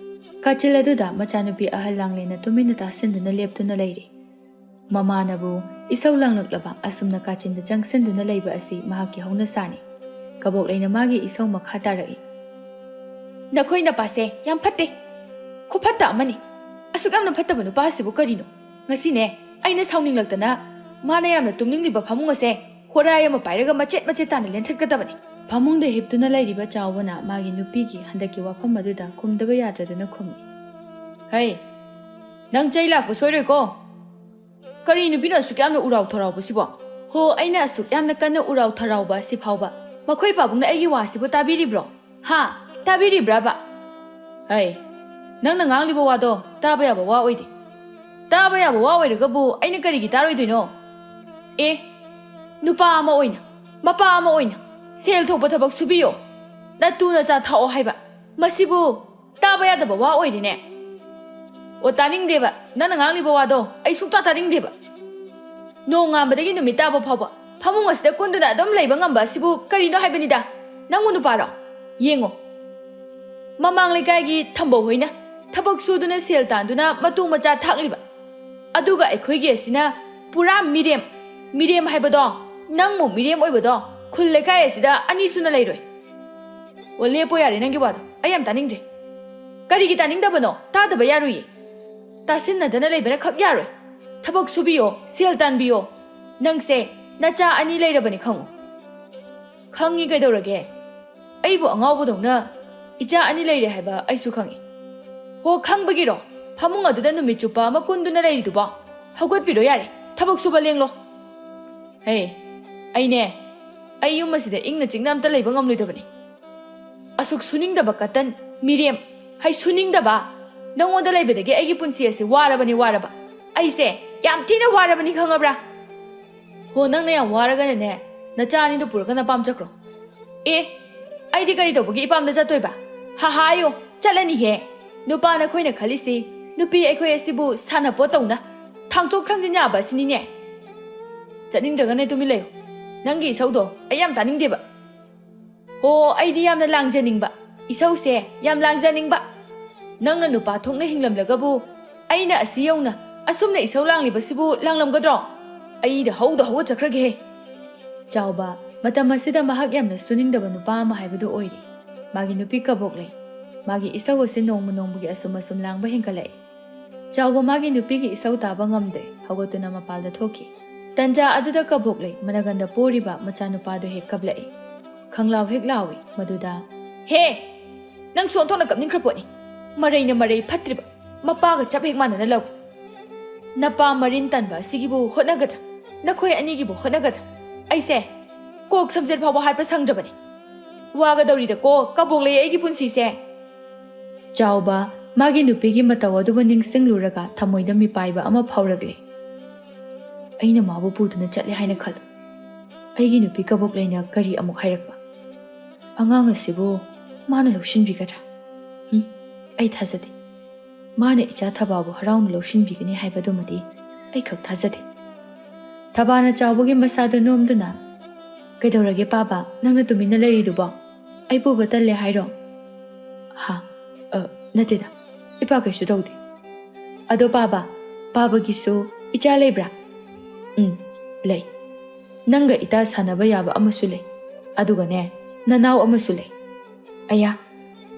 ꯀꯥꯆꯤꯜ ꯑꯗꯨꯗ ꯃꯆꯥꯅꯨꯄꯤ ꯑꯍꯜ ꯂꯥꯡꯂꯦꯟꯅ ꯇꯨꯃꯤꯟꯅ ꯇꯥꯁꯤꯟꯗꯨꯅ ꯂꯦꯞꯇꯨꯅ ꯂꯩꯔꯤ꯫ ꯃꯃꯥꯅꯕꯨ ꯏꯁꯧ ꯂꯥꯡꯂꯛꯂꯕ ꯑꯁꯨꯝꯅ ꯀꯥꯆꯤꯟꯗ ꯆꯪꯁꯤꯟꯗꯨꯅ ꯂꯩꯕ ꯑꯁꯤ ꯃꯍꯥꯛꯀꯤ ꯍꯧꯅꯁꯥꯅꯤ꯫ ꯀꯕꯣꯛꯂꯩꯅ ꯃꯥꯒꯤ ꯏꯁꯧ ꯃꯈꯥ ꯇꯥꯔꯛꯏ꯫ "ꯅꯈꯣꯏ ꯅꯄꯥꯁꯦ ꯌꯥꯝ ꯐꯠꯇꯦ꯫ ꯈꯨꯐꯠꯇ ꯑꯃꯅꯤ꯫ ꯑꯁꯨꯛ ꯌꯥꯝꯅ ꯐꯠꯇꯕ ꯅꯨꯄꯥ ꯑꯁꯤꯕꯨ ꯀꯔꯤꯅꯣ? ꯉꯁꯤꯅꯦ, ꯑꯩꯅ ꯁꯥꯎꯅꯤꯡꯂꯛꯇꯅ ꯃꯥꯅ ꯌꯥꯝꯅ ꯇꯨꯝꯅꯤꯡꯂꯤꯕ ꯐꯃꯨꯡ ꯑꯁꯦ ꯈꯣꯔꯥꯏ ꯑꯃ ꯄꯥꯏꯔꯒ ꯃꯆꯦꯠ ꯃꯆꯦꯠ ꯇꯥꯅ ꯂꯦꯟꯊꯠꯀꯗꯕꯅꯤ꯫" ꯐꯃꯨꯡꯗ ꯍꯤꯞꯇꯨꯅ ꯂꯩꯔꯤꯕ ꯆꯥꯎꯕꯅ ꯃꯥꯒꯤ ꯅꯨꯄꯤꯒꯤ ꯍꯟꯗꯛꯀꯤ ꯋꯥꯐꯝ ꯑꯗꯨꯗ ꯈꯨꯝꯗꯕ ꯌꯥꯗ꯭ꯔꯗꯨꯅ ꯈꯨꯝꯃꯤ꯫ "ꯍꯩ, ꯅꯪ ꯆꯩ ꯂꯥꯛꯄ ꯁꯣꯏꯔꯣꯏꯀꯣ꯫ ꯀꯔꯤ ꯅꯨꯄꯤꯅꯣ ꯑꯁꯨꯛ ꯌꯥꯝꯅ ꯎꯔꯥꯎ ꯊꯔꯥꯎꯕꯁꯤꯕꯣ?" "ꯍꯣ, ꯑꯩꯅ ꯑꯁꯨꯛ ꯌꯥꯝꯅ ꯀꯟꯅ ꯎꯔꯥꯎ ꯊꯔꯥꯎꯕ ꯑꯁꯤ ꯐꯥꯎꯕ ꯃꯈꯣꯏ ꯄꯥꯕꯨꯡꯅ ꯑꯩꯒꯤ ꯋꯥꯁꯤꯕꯨ ꯇꯥꯕꯤꯔꯤꯕ꯭ꯔꯣ? ꯍꯥ? ꯇꯥꯕꯤꯔꯤꯕ꯭ꯔꯕ?" "ꯍꯩ, ꯅꯪꯅ ꯉꯥꯡꯂꯤꯕ ꯋꯥꯗꯣ ꯇꯥꯕ ꯌꯥꯕ ꯋꯥ ꯑꯣꯏꯗꯦ꯫ ꯇꯥꯕ ꯌꯥꯕ ꯋꯥ ꯑꯣꯏꯔꯒꯕꯨ ꯑꯩꯅ ꯀꯔꯤꯒꯤ ꯇꯥꯔꯣꯏꯗꯣꯏꯅꯣ? ꯑꯦ, ꯅꯨꯄꯥ ꯑꯃ ꯑꯣꯏꯅ, ꯃꯄꯥ ꯑꯃ ꯑꯣꯏꯅ ꯁꯦꯜ ꯊꯣꯛꯄ ꯊꯕꯛ ꯁꯨꯕꯤꯌꯣ, ꯅꯇꯨ ꯅꯆꯥ ꯊꯥꯛꯑꯣ ꯍꯥꯏꯕ, ꯃꯁꯤꯕꯨ ꯇꯥꯕ ꯌꯥꯗꯕ ꯋꯥ ꯑꯣꯏꯔꯦꯅꯦ꯫ ꯑꯣ, ꯇꯥꯅꯤꯡꯗꯦꯕ, ꯅꯪꯅ ꯉꯥꯡꯂꯤꯕ ꯋꯥꯗꯣ ꯑꯩ ꯁꯨꯡꯇꯥ ꯇꯥꯅꯤꯡꯗꯦꯕ꯫ ꯅꯣꯡꯉꯥꯟꯕꯗꯒꯤ ꯅꯨꯃꯤꯠ ꯇꯥꯕ ꯐꯥꯎꯕ ꯐꯃꯨꯡ ꯑꯁꯤꯗ ꯀꯨꯟꯗꯨꯅ ꯑꯗꯨꯝ ꯂꯩꯕ ꯉꯝꯕ ꯑꯁꯤꯕꯨ ꯀꯔꯤꯅꯣ ꯍꯥꯏꯕꯅꯤꯗ? ꯅꯪꯕꯨ ꯅꯨꯄꯥꯔꯣ? ꯌꯦꯡꯉꯣ, ꯃꯃꯥꯡ ꯂꯩꯀꯥꯏꯒꯤ ꯊꯝꯕꯧ ꯍꯣꯏꯅ ꯊꯕꯛ ꯁꯨꯗꯨꯅ ꯁꯦꯜ ꯇꯥꯟꯗꯨꯅ ꯃꯇꯨ ꯃꯆꯥ ꯊꯥꯛꯂꯤꯕ, ꯑꯗꯨꯒ ꯑꯩꯈꯣꯏꯒꯤ ꯑꯁꯤꯅ ꯄꯨꯔꯥ ꯃꯤꯔꯦꯝ꯫ ꯃꯤꯔꯦꯝ ꯍꯥꯏꯕꯗꯣ, ꯅꯪꯃꯨꯛ ꯃꯤꯔꯦꯝ ꯑꯣꯏꯕꯗꯣ ꯈꯨꯜ ꯂꯩꯀꯥꯏ ꯑꯁꯤꯗ ꯑꯅꯤ ꯁꯨꯅ ꯂꯩꯔꯣꯏ꯫ ꯑꯣ, ꯂꯦꯞꯄꯣ ꯌꯥꯔꯦ, ꯅꯪꯒꯤ ꯋꯥꯗꯣ ꯑꯩ ꯌꯥꯝ ꯇꯥꯅꯤꯡꯗ꯭ꯔꯦ꯫ ꯀꯔꯤꯒꯤ ꯇꯥꯅꯤꯡꯗꯕꯅꯣ? ꯇꯥꯗꯕ ꯌꯥꯔꯣꯏꯌꯦ꯫ ꯇꯥꯁꯤꯟꯅꯗꯅ ꯂꯩꯕꯅ ꯈꯛ ꯌꯥꯔꯣꯏ꯫ ꯊꯕꯛ ꯁꯨꯕꯤꯌꯣ, ꯁꯦꯜ ꯇꯥꯟꯕꯤꯌꯣ꯫ ꯅꯪꯁꯦ ꯅꯆꯥ ꯑꯅꯤ ꯂꯩꯔꯕꯅꯤ ꯈꯪꯉꯨ꯫ ꯈꯪꯉꯤ, ꯀꯩꯗꯧꯔꯒꯦ? ꯑꯩꯕꯨ ꯑꯉꯥꯎꯕꯗꯧꯅ ꯏꯆꯥ ꯑꯅꯤ ꯂꯩꯔꯦ ꯍꯥꯏꯕ ꯑꯩꯁꯨ ꯈꯪꯉꯤ꯫ ꯍꯣ, ꯈꯪꯕꯒꯤꯔꯣ ꯐꯃꯨꯡ ꯑꯗꯨꯗ ꯅꯨꯃꯤꯠ ꯆꯨꯞꯄ ꯑꯃ ꯀꯨꯟꯗꯨꯅ ꯂꯩꯔꯤꯗꯨꯕꯣ? ꯍꯧꯒꯠꯄꯤꯔꯣ ꯌꯥꯔꯦ, ꯊꯕꯛ ꯁꯨꯕ ꯂꯦꯡꯂꯣ꯫ ꯍꯦ, ꯑꯩꯅꯦ, ꯑꯩ ꯌꯨꯝ ꯑꯁꯤꯗ ꯏꯪꯅ ꯆꯤꯛꯅ ꯑꯝꯇ ꯂꯩꯕ ꯉꯝꯂꯣꯏꯗꯕꯅꯤ꯫ ꯑꯁꯨꯛ ꯁꯨꯅꯤꯡꯗꯕ ꯀꯇꯟ, ꯃꯤꯔꯦꯝ, ꯍꯩ, ꯁꯨꯅꯤꯡꯗꯕ꯫ ꯅꯪꯉꯣꯟꯗ ꯂꯩꯕꯗꯒꯤ ꯑꯩꯒꯤ ꯄꯨꯟꯁꯤ ꯑꯁꯤ ꯋꯥꯔꯕꯅꯤ, ꯋꯥꯔꯕ꯫ ꯑꯩꯁꯦ ꯌꯥꯝ ꯊꯤꯅ ꯋꯥꯔꯕꯅꯤ, ꯈꯪꯉꯕ꯭ꯔꯥ? ꯍꯣ, ꯅꯪꯅ ꯌꯥꯝ ꯋꯥꯔꯒꯅꯅꯦ, ꯅꯆꯥ ꯑꯅꯤꯗꯨ ꯄꯨꯔꯒ ꯅꯄꯥꯝ ꯆꯠꯈ꯭ꯔꯣ꯫ ꯑꯦ, ꯑꯩꯗꯤ ꯀꯔꯤ ꯇꯧꯕꯒꯤ ꯏꯄꯥꯝꯗ ꯆꯠꯇꯣꯏꯕ? ꯍꯥ ꯍꯥꯏꯌꯣ, ꯆꯠꯂꯅꯤꯍꯦ꯫ ꯅꯨꯄꯥ ꯅꯈꯣꯏꯅ ꯈꯜꯂꯤꯁꯤ ꯅꯨꯄꯤ ꯑꯩꯈꯣꯏ ꯑꯁꯤꯕꯨ ꯁꯥꯟꯅꯄꯣꯠ ꯇꯧꯅ ꯊꯥꯡꯇꯣꯛ ꯊꯥꯡꯖꯤꯟ ꯌꯥꯕ ꯑꯁꯤꯅꯤꯅꯦ꯫ ꯆꯠꯅꯤꯡꯗ꯭ꯔꯒꯅ ꯇꯨꯃꯤꯟ ꯂꯩꯌꯨ꯫ ꯅꯪꯒꯤ ꯏꯁꯧꯗꯣ ꯑꯩ ꯌꯥꯝ ꯇꯥꯅꯤꯡꯗꯦꯕ꯫ ꯍꯣ, ꯑꯩꯗꯤ ꯌꯥꯝꯅ ꯂꯥꯡꯖꯅꯤꯡꯕ, ꯏꯁꯧꯁꯦ ꯌꯥꯝ ꯂꯥꯡꯖꯅꯤꯡꯕ꯫ ꯅꯪꯅ ꯅꯨꯄꯥ ꯊꯣꯛꯅ ꯍꯤꯡꯂꯝꯂꯒꯕꯨ ꯑꯩꯅ ꯑꯁꯤ ꯌꯧꯅ ꯑꯁꯨꯝꯅ ꯏꯁꯧ ꯂꯥꯡꯂꯤꯕꯁꯤꯕꯨ ꯂꯥꯡꯂꯝꯒꯗ꯭ꯔꯣ? ꯑꯩꯗ ꯍꯧꯗ ꯍꯧꯒꯠꯆꯈ꯭ꯔꯒꯦꯍꯦ꯫ ꯆꯥꯎꯕ, ꯃꯇꯝ ꯑꯁꯤꯗ ꯃꯍꯥꯛ ꯌꯥꯝꯅ ꯁꯨꯅꯤꯡꯗꯕ ꯅꯨꯄꯥ ꯑꯃ ꯍꯥꯏꯕꯗꯨ ꯑꯣꯏꯔꯤ꯫ ꯃꯥꯒꯤ ꯅꯨꯄꯤ ꯀꯕꯣꯛ ꯂꯩ꯫ ꯃꯥꯒꯤ ꯏꯁꯧ ꯑꯁꯤ ꯅꯣꯡꯃ ꯅꯣꯡꯃꯒꯤ ꯑꯁꯨꯝ ꯑꯁꯨꯝ ꯂꯥꯡꯕ ꯍꯦꯟꯒꯠꯂꯛꯏ꯫ ꯆꯥꯎꯕ ꯃꯥꯒꯤ ꯅꯨꯄꯤꯒꯤ ꯏꯁꯧ ꯇꯥꯕ ꯉꯝꯗ꯭ꯔꯦ, ꯍꯧꯒꯠꯇꯨꯅ ꯃꯄꯥꯜꯗ ꯊꯣꯛꯈꯤ꯫ ꯇꯟꯖꯥ ꯑꯗꯨꯗ ꯀꯕꯣꯛ ꯂꯩ ꯃꯅꯒꯟꯗ ꯄꯣꯔꯤꯕ ꯃꯆꯥꯅꯨꯄꯥꯗꯨ ꯍꯦꯛ ꯀꯞꯂꯛꯏ꯫ ꯈꯪꯂꯥꯎ ꯍꯦꯛ ꯂꯥꯎꯏ ꯃꯗꯨꯗ, "ꯍꯦ! ꯅꯪꯁꯨ ꯑꯣꯟꯊꯣꯛꯅ ꯀꯞꯅꯤꯡꯈ꯭ꯔ ꯄꯣꯠꯅꯤ꯫ ꯃꯔꯩꯅ ꯃꯔꯩ ꯐꯠꯇ꯭ꯔꯤꯕ, ꯃꯄꯥꯒ ꯆꯞ ꯍꯦꯛ ꯃꯥꯟꯅꯅ ꯂꯧꯏ꯫ ꯅꯄꯥ ꯃꯔꯤꯟ ꯇꯟꯕ ꯑꯁꯤꯒꯤꯕꯨ ꯍꯣꯠꯅꯒꯗ꯭ꯔꯥ? ꯅꯈꯣꯏ ꯑꯅꯤꯒꯤꯕꯨ ꯍꯣꯠꯅꯒꯗ꯭ꯔꯥ? ꯑꯩꯁꯦ ꯀꯣꯛ ꯁꯝꯖꯦꯠ ꯐꯥꯎꯕ ꯍꯥꯠꯄ ꯁꯪꯗ꯭ꯔꯕꯅꯤ꯫ ꯋꯥꯒꯗꯧꯔꯤꯗꯀꯣ, ꯀꯕꯣꯛ ꯂꯩ, ꯑꯩꯒꯤ ꯄꯨꯟꯁꯤꯁꯦ!" ꯆꯥꯎꯕ ꯃꯥꯒꯤ ꯅꯨꯄꯤꯒꯤ ꯃꯇꯧ ꯑꯗꯨꯕꯨ ꯅꯤꯡꯁꯤꯡꯂꯨꯔꯒ ꯊꯃꯣꯏꯗ ꯃꯤꯄꯥꯏꯕ ꯑꯃ ꯐꯥꯎꯔꯛꯂꯦ꯫ ꯑꯩꯅ ꯃꯥꯕꯨ ꯄꯨꯗꯨꯅ ꯆꯠꯂꯦ ꯍꯥꯏꯅ ꯈꯜꯂꯨ꯫ ꯑꯩꯒꯤ ꯅꯨꯄꯤ ꯀꯕꯣꯛ ꯂꯩꯅ ꯀꯔꯤ ꯑꯃꯨꯛ ꯍꯥꯏꯔꯛꯄ? ꯑꯉꯥꯡ ꯑꯁꯤꯕꯨ ꯃꯥꯅ ꯂꯧꯁꯤꯟꯕꯤꯒꯗ꯭ꯔꯥ? ꯍꯨꯝ, ꯑꯩ ꯊꯥꯖꯗꯦ꯫ ꯃꯥꯅ ꯏꯆꯥ ꯊꯕꯥꯕꯨ ꯍꯔꯥꯎꯅ ꯂꯧꯁꯤꯟꯕꯤꯒꯅꯤ ꯍꯥꯏꯕꯗꯨꯃꯗꯤ ꯑꯩꯈꯛ ꯊꯥꯖꯗꯦ꯫ ꯊꯕꯥꯅ ꯆꯥꯎꯕꯒꯤ ꯃꯁꯥꯗꯨ ꯅꯣꯝꯗꯨꯅ, "ꯀꯩꯗꯧꯔꯒꯦ ꯄꯥꯕ, ꯅꯪꯅ ꯇꯨꯃꯤꯟꯅ ꯂꯩꯔꯤꯗꯨꯕꯣ? ꯑꯩ ꯄꯨꯕ ꯇꯜꯂꯦ ꯍꯥꯏꯔꯣ?" "ꯍꯥ? ꯑ, ꯅꯠꯇꯦꯗ, ꯏꯄꯥ ꯀꯩꯁꯨ ꯇꯧꯗꯦ꯫ ꯑꯗꯣ ꯄꯥꯕ, ꯄꯥꯕꯒꯤꯁꯨ ꯏꯆꯥ ꯂꯩꯕ꯭ꯔꯥ?" "ꯎꯝ, ꯂꯩ꯫ ꯅꯪꯒ ꯏꯇꯥ ꯁꯥꯟꯅꯕ ꯌꯥꯕ ꯑꯃꯁꯨ ꯂꯩ꯫ ꯑꯗꯨꯒꯅꯦ, ꯅꯅꯥꯎ ꯑꯃꯁꯨ ꯂꯩ꯫" "ꯑꯌꯥ,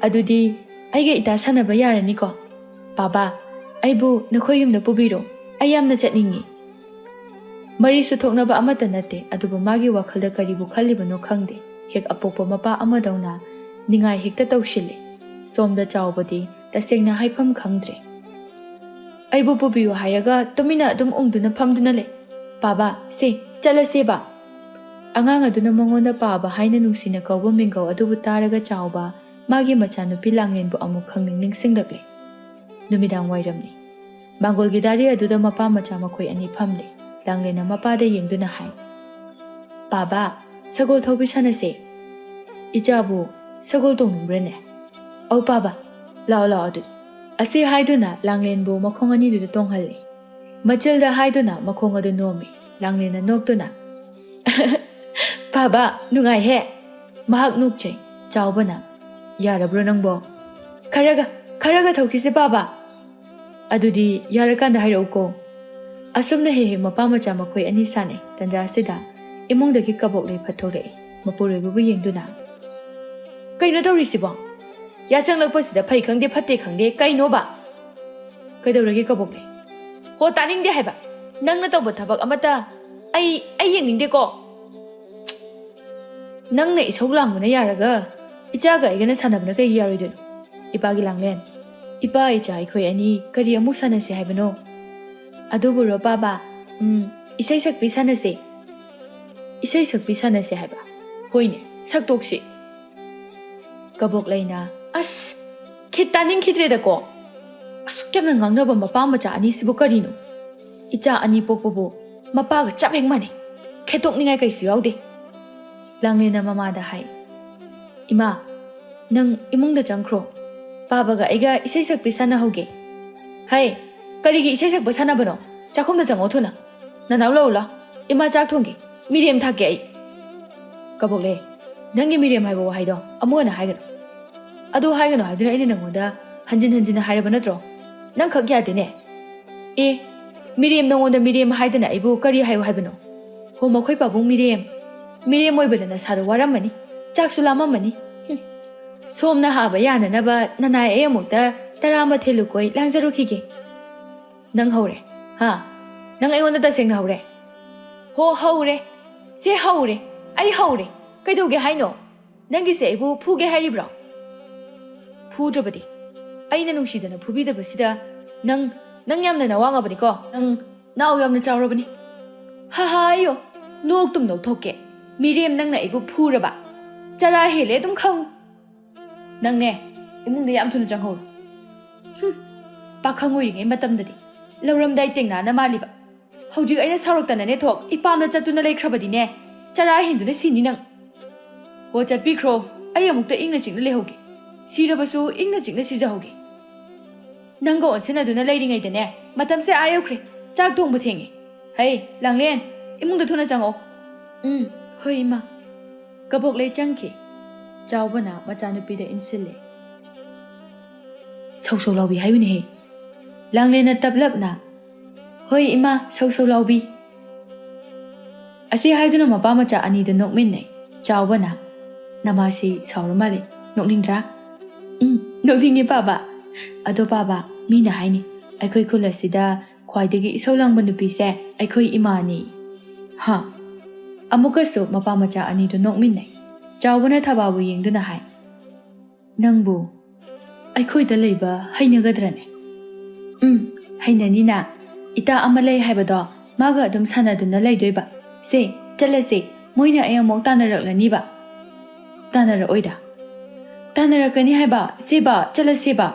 ꯑꯗꯨꯗꯤ ꯑꯩꯒ ꯏꯇꯥ ꯁꯥꯟꯅꯕ ꯌꯥꯔꯅꯤꯀꯣ? ꯄꯥꯕ, ꯑꯩꯕꯨ ꯅꯈꯣꯏ ꯌꯨꯝꯗ ꯄꯨꯕꯤꯔꯣ꯫ ꯑꯩ ꯌꯥꯝꯅ ꯆꯠꯅꯤꯡꯉꯤ꯫" ꯃꯔꯤꯁꯨ ꯊꯣꯛꯅꯕ ꯑꯃꯠꯇ ꯅꯠꯇꯦ, ꯑꯗꯨꯕꯨ ꯃꯥꯒꯤ ꯋꯥꯈꯜꯗ ꯀꯔꯤꯕꯨ ꯈꯜꯂꯤꯕꯅꯣ ꯈꯪꯗꯦ꯫ ꯍꯦꯛ ꯑꯄꯣꯛꯄ ꯃꯄꯥ ꯑꯃꯗꯧꯅ ꯅꯤꯡꯉꯥꯏ ꯍꯦꯛꯇ ꯇꯧꯁꯤꯜꯂꯤ꯫ ꯁꯣꯝꯗ ꯆꯥꯎꯕꯗꯤ ꯇꯁꯦꯡꯅ ꯍꯥꯏꯐꯝ ꯈꯪꯗ꯭ꯔꯦ꯫ "ꯑꯩꯕꯨ ꯄꯨꯕꯤꯌꯨ ꯍꯥꯏꯔꯒ ꯇꯨꯃꯤꯟꯅ ꯑꯗꯨꯝ ꯎꯪꯗꯨꯅ ꯐꯝꯗꯨꯅ ꯂꯩ꯫ ꯄꯥꯕ, ꯁꯦ, ꯆꯠꯂꯁꯦꯕ꯫" ꯑꯉꯥꯡ ꯑꯗꯨꯅ ꯃꯉꯣꯟꯗ ꯄꯥꯕ ꯍꯥꯏꯅ ꯅꯨꯡꯁꯤꯅ ꯀꯧꯕ ꯃꯤꯡꯒꯧ ꯑꯗꯨꯕꯨ ꯇꯥꯔꯒ ꯆꯥꯎꯕ ꯃꯥꯒꯤ ꯃꯆꯥꯅꯨꯄꯤ ꯂꯥꯡꯂꯦꯟꯕꯨ ꯑꯃꯨꯛ ꯈꯪꯅꯤꯡ ꯅꯤꯡꯁꯤꯡꯂꯛꯂꯦ꯫ ꯅꯨꯃꯤꯗꯥꯡ ꯋꯥꯏꯔꯝꯅꯤ꯫ ꯃꯥꯡꯒꯣꯜꯒꯤ ꯗꯥꯔꯤ ꯑꯗꯨꯗ ꯃꯄꯥ ꯃꯆꯥ ꯃꯈꯣꯏ ꯑꯅꯤ ꯐꯝꯂꯤ꯫ ꯂꯥꯡꯂꯦꯟꯅ ꯃꯄꯥꯗ ꯌꯦꯡꯗꯨꯅ ꯍꯥꯏ, "ꯄꯥꯕ, ꯁꯒꯣꯜ ꯊꯧꯕꯤ ꯁꯥꯟꯅꯁꯦ꯫" "ꯏꯆꯥꯕꯨ ꯁꯒꯣꯜ ꯇꯣꯡꯅꯤꯡꯕ꯭ꯔꯅꯦ?" "ꯑꯧ ꯄꯥꯕ, ꯂꯥꯛꯑꯣ ꯂꯥꯛꯑꯣ ꯑꯗꯨꯗꯤ꯫" ꯑꯁꯤ ꯍꯥꯏꯗꯨꯅ ꯂꯥꯡꯂꯦꯟꯕꯨ ꯃꯈꯣꯡ ꯑꯅꯤꯗꯨꯗ ꯇꯣꯡꯍꯜꯂꯤ꯫ ꯃꯆꯤꯜꯗ ꯍꯥꯏꯗꯨꯅ ꯃꯈꯣꯡ ꯑꯗꯨ ꯅꯣꯝꯃꯤ꯫ ꯂꯥꯡꯂꯦꯟꯅ ꯅꯣꯛꯇꯨꯅ, "ꯄꯥꯕ, ꯅꯨꯡꯉꯥꯏꯍꯦ꯫" ꯃꯍꯥꯛ ꯅꯣꯛꯆꯩ꯫ ꯆꯥꯎꯕꯅ, "ꯌꯥꯔꯕ꯭ꯔꯣ ꯅꯪꯕꯣ? ꯈꯔꯒ, ꯈꯔꯒ ꯊꯧꯈꯤꯁꯦ ꯄꯥꯕ꯫ ꯑꯗꯨꯗꯤ ꯌꯥꯔꯀꯥꯟꯗ ꯍꯥꯏꯔꯛꯎꯀꯣ꯫" ꯑꯁꯨꯝꯅ ꯍꯦꯛ ꯍꯦꯛ ꯃꯄꯥ ꯃꯆꯥ ꯃꯈꯣꯏ ꯑꯅꯤ ꯁꯥꯟꯅꯩ꯫ ꯇꯟꯖꯥ ꯑꯁꯤꯗ ꯏꯃꯨꯡꯗꯒꯤ ꯀꯕꯣꯛꯂꯩ ꯐꯠ ꯊꯣꯛꯂꯛꯏ꯫ ꯃꯄꯨꯔꯣꯏꯕꯕꯨ ꯌꯦꯡꯗꯨꯅ, "ꯀꯩꯅꯣ ꯇꯧꯔꯤꯁꯤꯕꯣ? ꯌꯥꯆꯪꯂꯛꯄꯁꯤꯗ ꯐꯩ ꯈꯪꯗꯦ ꯐꯠꯇꯦ ꯈꯪꯗꯦ ꯀꯩꯅꯣꯕ?" "ꯀꯩꯗꯧꯔꯒꯦ ꯀꯕꯣꯛꯂꯩ?" "ꯍꯣ, ꯇꯥꯅꯤꯡꯗꯦ ꯍꯥꯏꯕ꯫ ꯅꯪꯅ ꯇꯧꯕ ꯊꯕꯛ ꯑꯃꯠꯇ ꯑꯩ, ꯑꯩ ꯌꯦꯡꯅꯤꯡꯗꯦꯀꯣ꯫ ꯅꯪꯅ ꯏꯁꯧ ꯂꯥꯡꯕꯅ ꯌꯥꯔꯒ ꯏꯆꯥꯒ ꯑꯩꯒꯅ ꯁꯥꯟꯅꯕꯅ ꯀꯩꯒꯤ ꯌꯥꯔꯣꯏꯗꯣꯏꯅꯣ? ꯏꯄꯥꯒꯤ ꯂꯥꯡꯂꯦꯟ, ꯏꯄꯥ ꯏꯆꯥ ꯑꯩꯈꯣꯏ ꯑꯅꯤ ꯀꯔꯤ ꯑꯃꯨꯛ ꯁꯥꯟꯅꯁꯤ ꯍꯥꯏꯕꯅꯣ?" "ꯑꯗꯨꯕꯨꯔꯣ ꯄꯥꯕ? ꯎꯝ, ꯏꯁꯩ ꯁꯛꯄꯤ ꯁꯥꯟꯅꯁꯦ꯫" "ꯏꯁꯩ ꯁꯛꯄꯤ ꯁꯥꯟꯅꯁꯦ ꯍꯥꯏꯕ? ꯍꯣꯏꯅꯦ, ꯁꯛꯇꯣꯛꯁꯤ꯫" ꯀꯕꯣꯛꯂꯩꯅ, "ꯑꯁ, ꯈꯤꯠ ꯇꯥꯅꯤꯡꯈꯤꯗ꯭ꯔꯦꯗꯀꯣ꯫ ꯑꯁꯨꯛ ꯌꯥꯝꯅ ꯉꯥꯡꯅꯕ ꯃꯄꯥ ꯃꯆꯥ ꯑꯅꯤꯁꯤꯕꯨ ꯀꯔꯤꯅꯣ? ꯏꯆꯥ ꯑꯅꯤ ꯄꯣꯛꯄꯕꯨ ꯃꯄꯥꯒ ꯆꯞ ꯍꯦꯛ ꯃꯥꯟꯅꯩ꯫ ꯈꯦꯠꯇꯣꯛꯅꯤꯡꯉꯥꯏ ꯀꯔꯤꯁꯨ ꯌꯥꯎꯗꯦ꯫" ꯂꯥꯡꯂꯦꯟꯅ ꯃꯃꯥꯗ ꯍꯥꯏ, "ꯏꯃꯥ, ꯅꯪ ꯏꯃꯨꯡꯗ ꯆꯪꯈ꯭ꯔꯣ꯫ ꯄꯥꯕꯒ ꯑꯩꯒ ꯏꯁꯩ ꯁꯛꯄꯤ ꯁꯥꯟꯅꯍꯧꯒꯦ꯫" "ꯍꯩ, ꯀꯔꯤꯒꯤ ꯏꯁꯩ ꯁꯛꯄ ꯁꯥꯟꯅꯕꯅꯣ? ꯆꯥꯛꯈꯨꯝꯗ ꯆꯪꯉꯣ ꯊꯨꯅ꯫ ꯅꯅꯥꯎ ꯂꯧꯔꯨ ꯂꯥꯎ꯫ ꯏꯃꯥ, ꯆꯥꯛ ꯊꯣꯡꯒꯦ꯫ ꯃꯤꯔꯦꯝ ꯊꯥꯛꯀꯦ ꯑꯩ꯫ ꯀꯕꯣꯛꯂꯦ, ꯅꯪꯒꯤ ꯃꯤꯔꯦꯝ ꯍꯥꯏꯕ ꯋꯥꯍꯩꯗꯣ ꯑꯃꯨꯛ ꯍꯟꯅ ꯍꯥꯏꯒꯅꯨ꯫ ꯑꯗꯨ ꯍꯥꯏꯒꯅꯨ ꯍꯥꯏꯗꯨꯅ ꯑꯩꯅ ꯅꯪꯉꯣꯟꯗ ꯍꯟꯖꯤꯟ ꯍꯟꯖꯤꯟꯅ ꯍꯥꯏꯔꯕ ꯅꯠꯇ꯭ꯔꯣ? ꯅꯪ ꯈꯛ ꯌꯥꯗꯦꯅꯦ꯫ ꯑꯦ, ꯃꯤꯔꯦꯝ ꯅꯪꯉꯣꯟꯗ ꯃꯤꯔꯦꯝ ꯍꯥꯏꯗꯅ ꯑꯩꯕꯨ ꯀꯔꯤ ꯍꯥꯏꯌꯨ ꯍꯥꯏꯕꯅꯣ? ꯍꯣ, ꯃꯈꯣꯏ ꯄꯥꯕꯨꯡ ꯃꯤꯔꯦꯝ꯫ ꯃꯤꯔꯦꯝ ꯑꯣꯏꯕꯗ ꯅꯁꯥꯗꯣ ꯋꯥꯔꯝꯃꯅꯤ, ꯆꯥꯛꯁꯨ ꯂꯥꯝꯃꯝꯃꯅꯤ꯫ ꯍꯨꯝ꯫ ꯁꯣꯝꯅ ꯍꯥꯕ ꯌꯥꯅꯅꯕ ꯅꯅꯥꯏ ꯑꯩ ꯑꯃꯨꯛꯇ ꯇꯔꯥꯃꯥꯊꯣꯏ ꯂꯨꯀꯣꯏ ꯂꯥꯡꯖꯔꯨꯈꯤꯒꯦ꯫ ꯅꯪ ꯍꯧꯔꯦ꯫ ꯍꯥ? ꯅꯪ ꯑꯩꯉꯣꯟꯗ ꯇꯁꯦꯡꯅ ꯍꯧꯔꯦ? ꯍꯣ, ꯍꯧꯔꯦ꯫ ꯁꯦ, ꯍꯧꯔꯦ꯫ ꯑꯩ ꯍꯧꯔꯦ꯫ ꯀꯩꯗꯧꯒꯦ ꯍꯥꯏꯅꯣ? ꯅꯪꯒꯤꯁꯦ ꯑꯩꯕꯨ ꯐꯨꯒꯦ ꯍꯥꯏꯔꯤꯕ꯭ꯔꯣ? ꯐꯨꯗ꯭ꯔꯕꯗꯤ? ꯑꯩꯅ ꯅꯨꯡꯁꯤꯗꯅ ꯐꯨꯕꯤꯗꯕꯁꯤꯗ ꯅꯪ, ꯅꯪ ꯌꯥꯝꯅ ꯅꯋꯥ ꯉꯕꯅꯤꯀꯣ? ꯅꯪ ꯅꯥꯎ ꯌꯥꯝꯅ ꯆꯥꯎꯔꯕꯅꯤ꯫ ꯍꯥ ꯍꯥ, ꯑꯌꯣ, ꯅꯣꯛꯇꯨꯝ ꯅꯣꯛꯊꯣꯛꯀꯦ꯫ ꯃꯤꯔꯦꯝ ꯅꯪꯅ ꯑꯩꯕꯨ ꯐꯨꯔꯕ? ꯆꯔꯥ ꯍꯦꯜꯂꯦ ꯑꯗꯨꯝ ꯈꯪꯉꯨ꯫ ꯅꯪꯅꯦ, ꯏꯃꯨꯡꯗ ꯌꯥꯝ ꯊꯨꯅ ꯆꯪꯍꯧꯔꯣ꯫ ꯍꯨꯝ, ꯄꯥꯈꯪ ꯑꯣꯏꯔꯤꯉꯩ ꯃꯇꯝꯗꯗꯤ ꯂꯧꯔꯝꯗꯥꯏ ꯇꯦꯡꯅꯥꯅ ꯃꯥꯜꯂꯤꯕ꯫ ꯍꯧꯖꯤꯛ ꯑꯩꯅ ꯁꯥꯎꯔꯛꯇꯅꯅꯦ ꯊꯣꯛ ꯏꯄꯥꯝꯗ ꯆꯠꯇꯨꯅ ꯂꯩꯈ꯭ꯔꯕꯗꯤꯅꯦ, ꯆꯔꯥ ꯍꯦꯟꯗꯨꯅ ꯁꯤꯅꯤ ꯅꯪ꯫ ꯍꯣ, ꯆꯠꯄꯤꯈ꯭ꯔꯣ꯫ ꯑꯩ ꯑꯃꯨꯛꯇ ꯏꯪꯅ ꯆꯤꯛꯅ ꯂꯩꯍꯧꯒꯦ꯫ ꯁꯤꯔꯕꯁꯨ ꯏꯪꯅ ꯆꯤꯛꯅ ꯁꯤꯖꯍꯧꯒꯦ꯫ ꯅꯪꯒ ꯑꯣꯟꯁꯤꯟꯅꯗꯨꯅ ꯂꯩꯔꯤꯉꯩꯗꯅꯦ, ꯃꯇꯝꯁꯦ ꯑꯥ ꯌꯧꯈ꯭ꯔꯦ꯫ ꯆꯥꯛ ꯊꯣꯡꯕ ꯊꯦꯡꯉꯦ꯫ ꯍꯩ, ꯂꯥꯡꯂꯦꯟ, ꯏꯃꯨꯡꯗ ꯊꯨꯅ ꯆꯪꯉꯛꯑꯣ꯫ ꯎꯝ, ꯍꯣꯏ, ꯏꯃꯥ꯫ ꯀꯕꯣꯛꯂꯩ ꯆꯪꯈꯤ꯫ ꯆꯥꯎꯕꯅ ꯃꯆꯥꯅꯨꯄꯤꯗ ꯏꯟꯁꯤꯜꯂꯦ꯫ "ꯁꯧ ꯁꯧ ꯂꯥꯎꯕꯤ ꯍꯥꯏꯌꯨꯅꯦꯍꯦ꯫" ꯂꯥꯡꯂꯦꯟꯅ ꯇꯞꯂꯞꯅ, "ꯍꯣꯏ, ꯏꯃꯥ, ꯁꯧ ꯁꯧ ꯂꯥꯎꯕꯤ꯫" ꯑꯁꯤ ꯍꯥꯏꯗꯨꯅ ꯃꯄꯥ ꯃꯆꯥ ꯑꯅꯤꯗꯨ ꯅꯣꯛꯃꯤꯟꯅꯩ꯫ ꯆꯥꯎꯕꯅ, "ꯅꯃꯥꯁꯤ ꯁꯥꯎꯔ ꯃꯥꯜꯂꯦ, ꯅꯣꯛꯅꯤꯡꯗ꯭ꯔꯥ?" "ꯎꯝ, ꯅꯣꯛꯅꯤꯡꯉꯦ, ꯄꯥꯕ꯫ ꯑꯗꯣ, ꯄꯥꯕ, ꯃꯤꯅ ꯍꯥꯏꯅꯤ, ꯑꯩꯈꯣꯏ ꯈꯨꯜ ꯑꯁꯤꯗ ꯈ꯭ꯋꯥꯏꯗꯒꯤ ꯏꯁꯧ ꯂꯥꯡꯕ ꯅꯨꯄꯤꯁꯦ ꯑꯩꯈꯣꯏ ꯏꯃꯥꯅꯤ꯫" ꯍꯥ? ꯑꯃꯨꯛꯀꯁꯨ ꯃꯄꯥ ꯃꯆꯥ ꯑꯅꯤꯗꯨ ꯅꯣꯛꯃꯤꯟꯅꯩ꯫ ꯆꯥꯎꯕꯅ ꯊꯕꯥꯕꯨ ꯌꯦꯡꯗꯨꯅ ꯍꯥꯏ, "ꯅꯪꯕꯨ ꯑꯩꯈꯣꯏꯗ ꯂꯩꯕ ꯍꯩꯅꯒꯗ꯭ꯔꯅꯦ?" "ꯎꯝ, ꯍꯩꯅꯅꯤꯅ꯫ ꯏꯇꯥ ꯑꯃ ꯂꯩ ꯍꯥꯏꯕꯗꯣ, ꯃꯥꯒ ꯑꯗꯨꯝ ꯁꯥꯟꯅꯗꯨꯅ ꯂꯩꯗꯣꯏꯕ꯫ ꯁꯦ, ꯆꯠꯂꯁꯦ, ꯃꯣꯏꯅ ꯑꯩ ꯑꯃꯨꯛ ꯇꯥꯟꯅꯔꯛꯂꯅꯤꯕ꯫" "ꯇꯥꯟꯅꯔꯛꯑꯣꯏꯗ꯫" "ꯇꯥꯟꯅꯔꯛꯀꯅꯤ ꯍꯥꯏꯕ, ꯁꯦꯕ, ꯆꯠꯂꯁꯦꯕ꯫"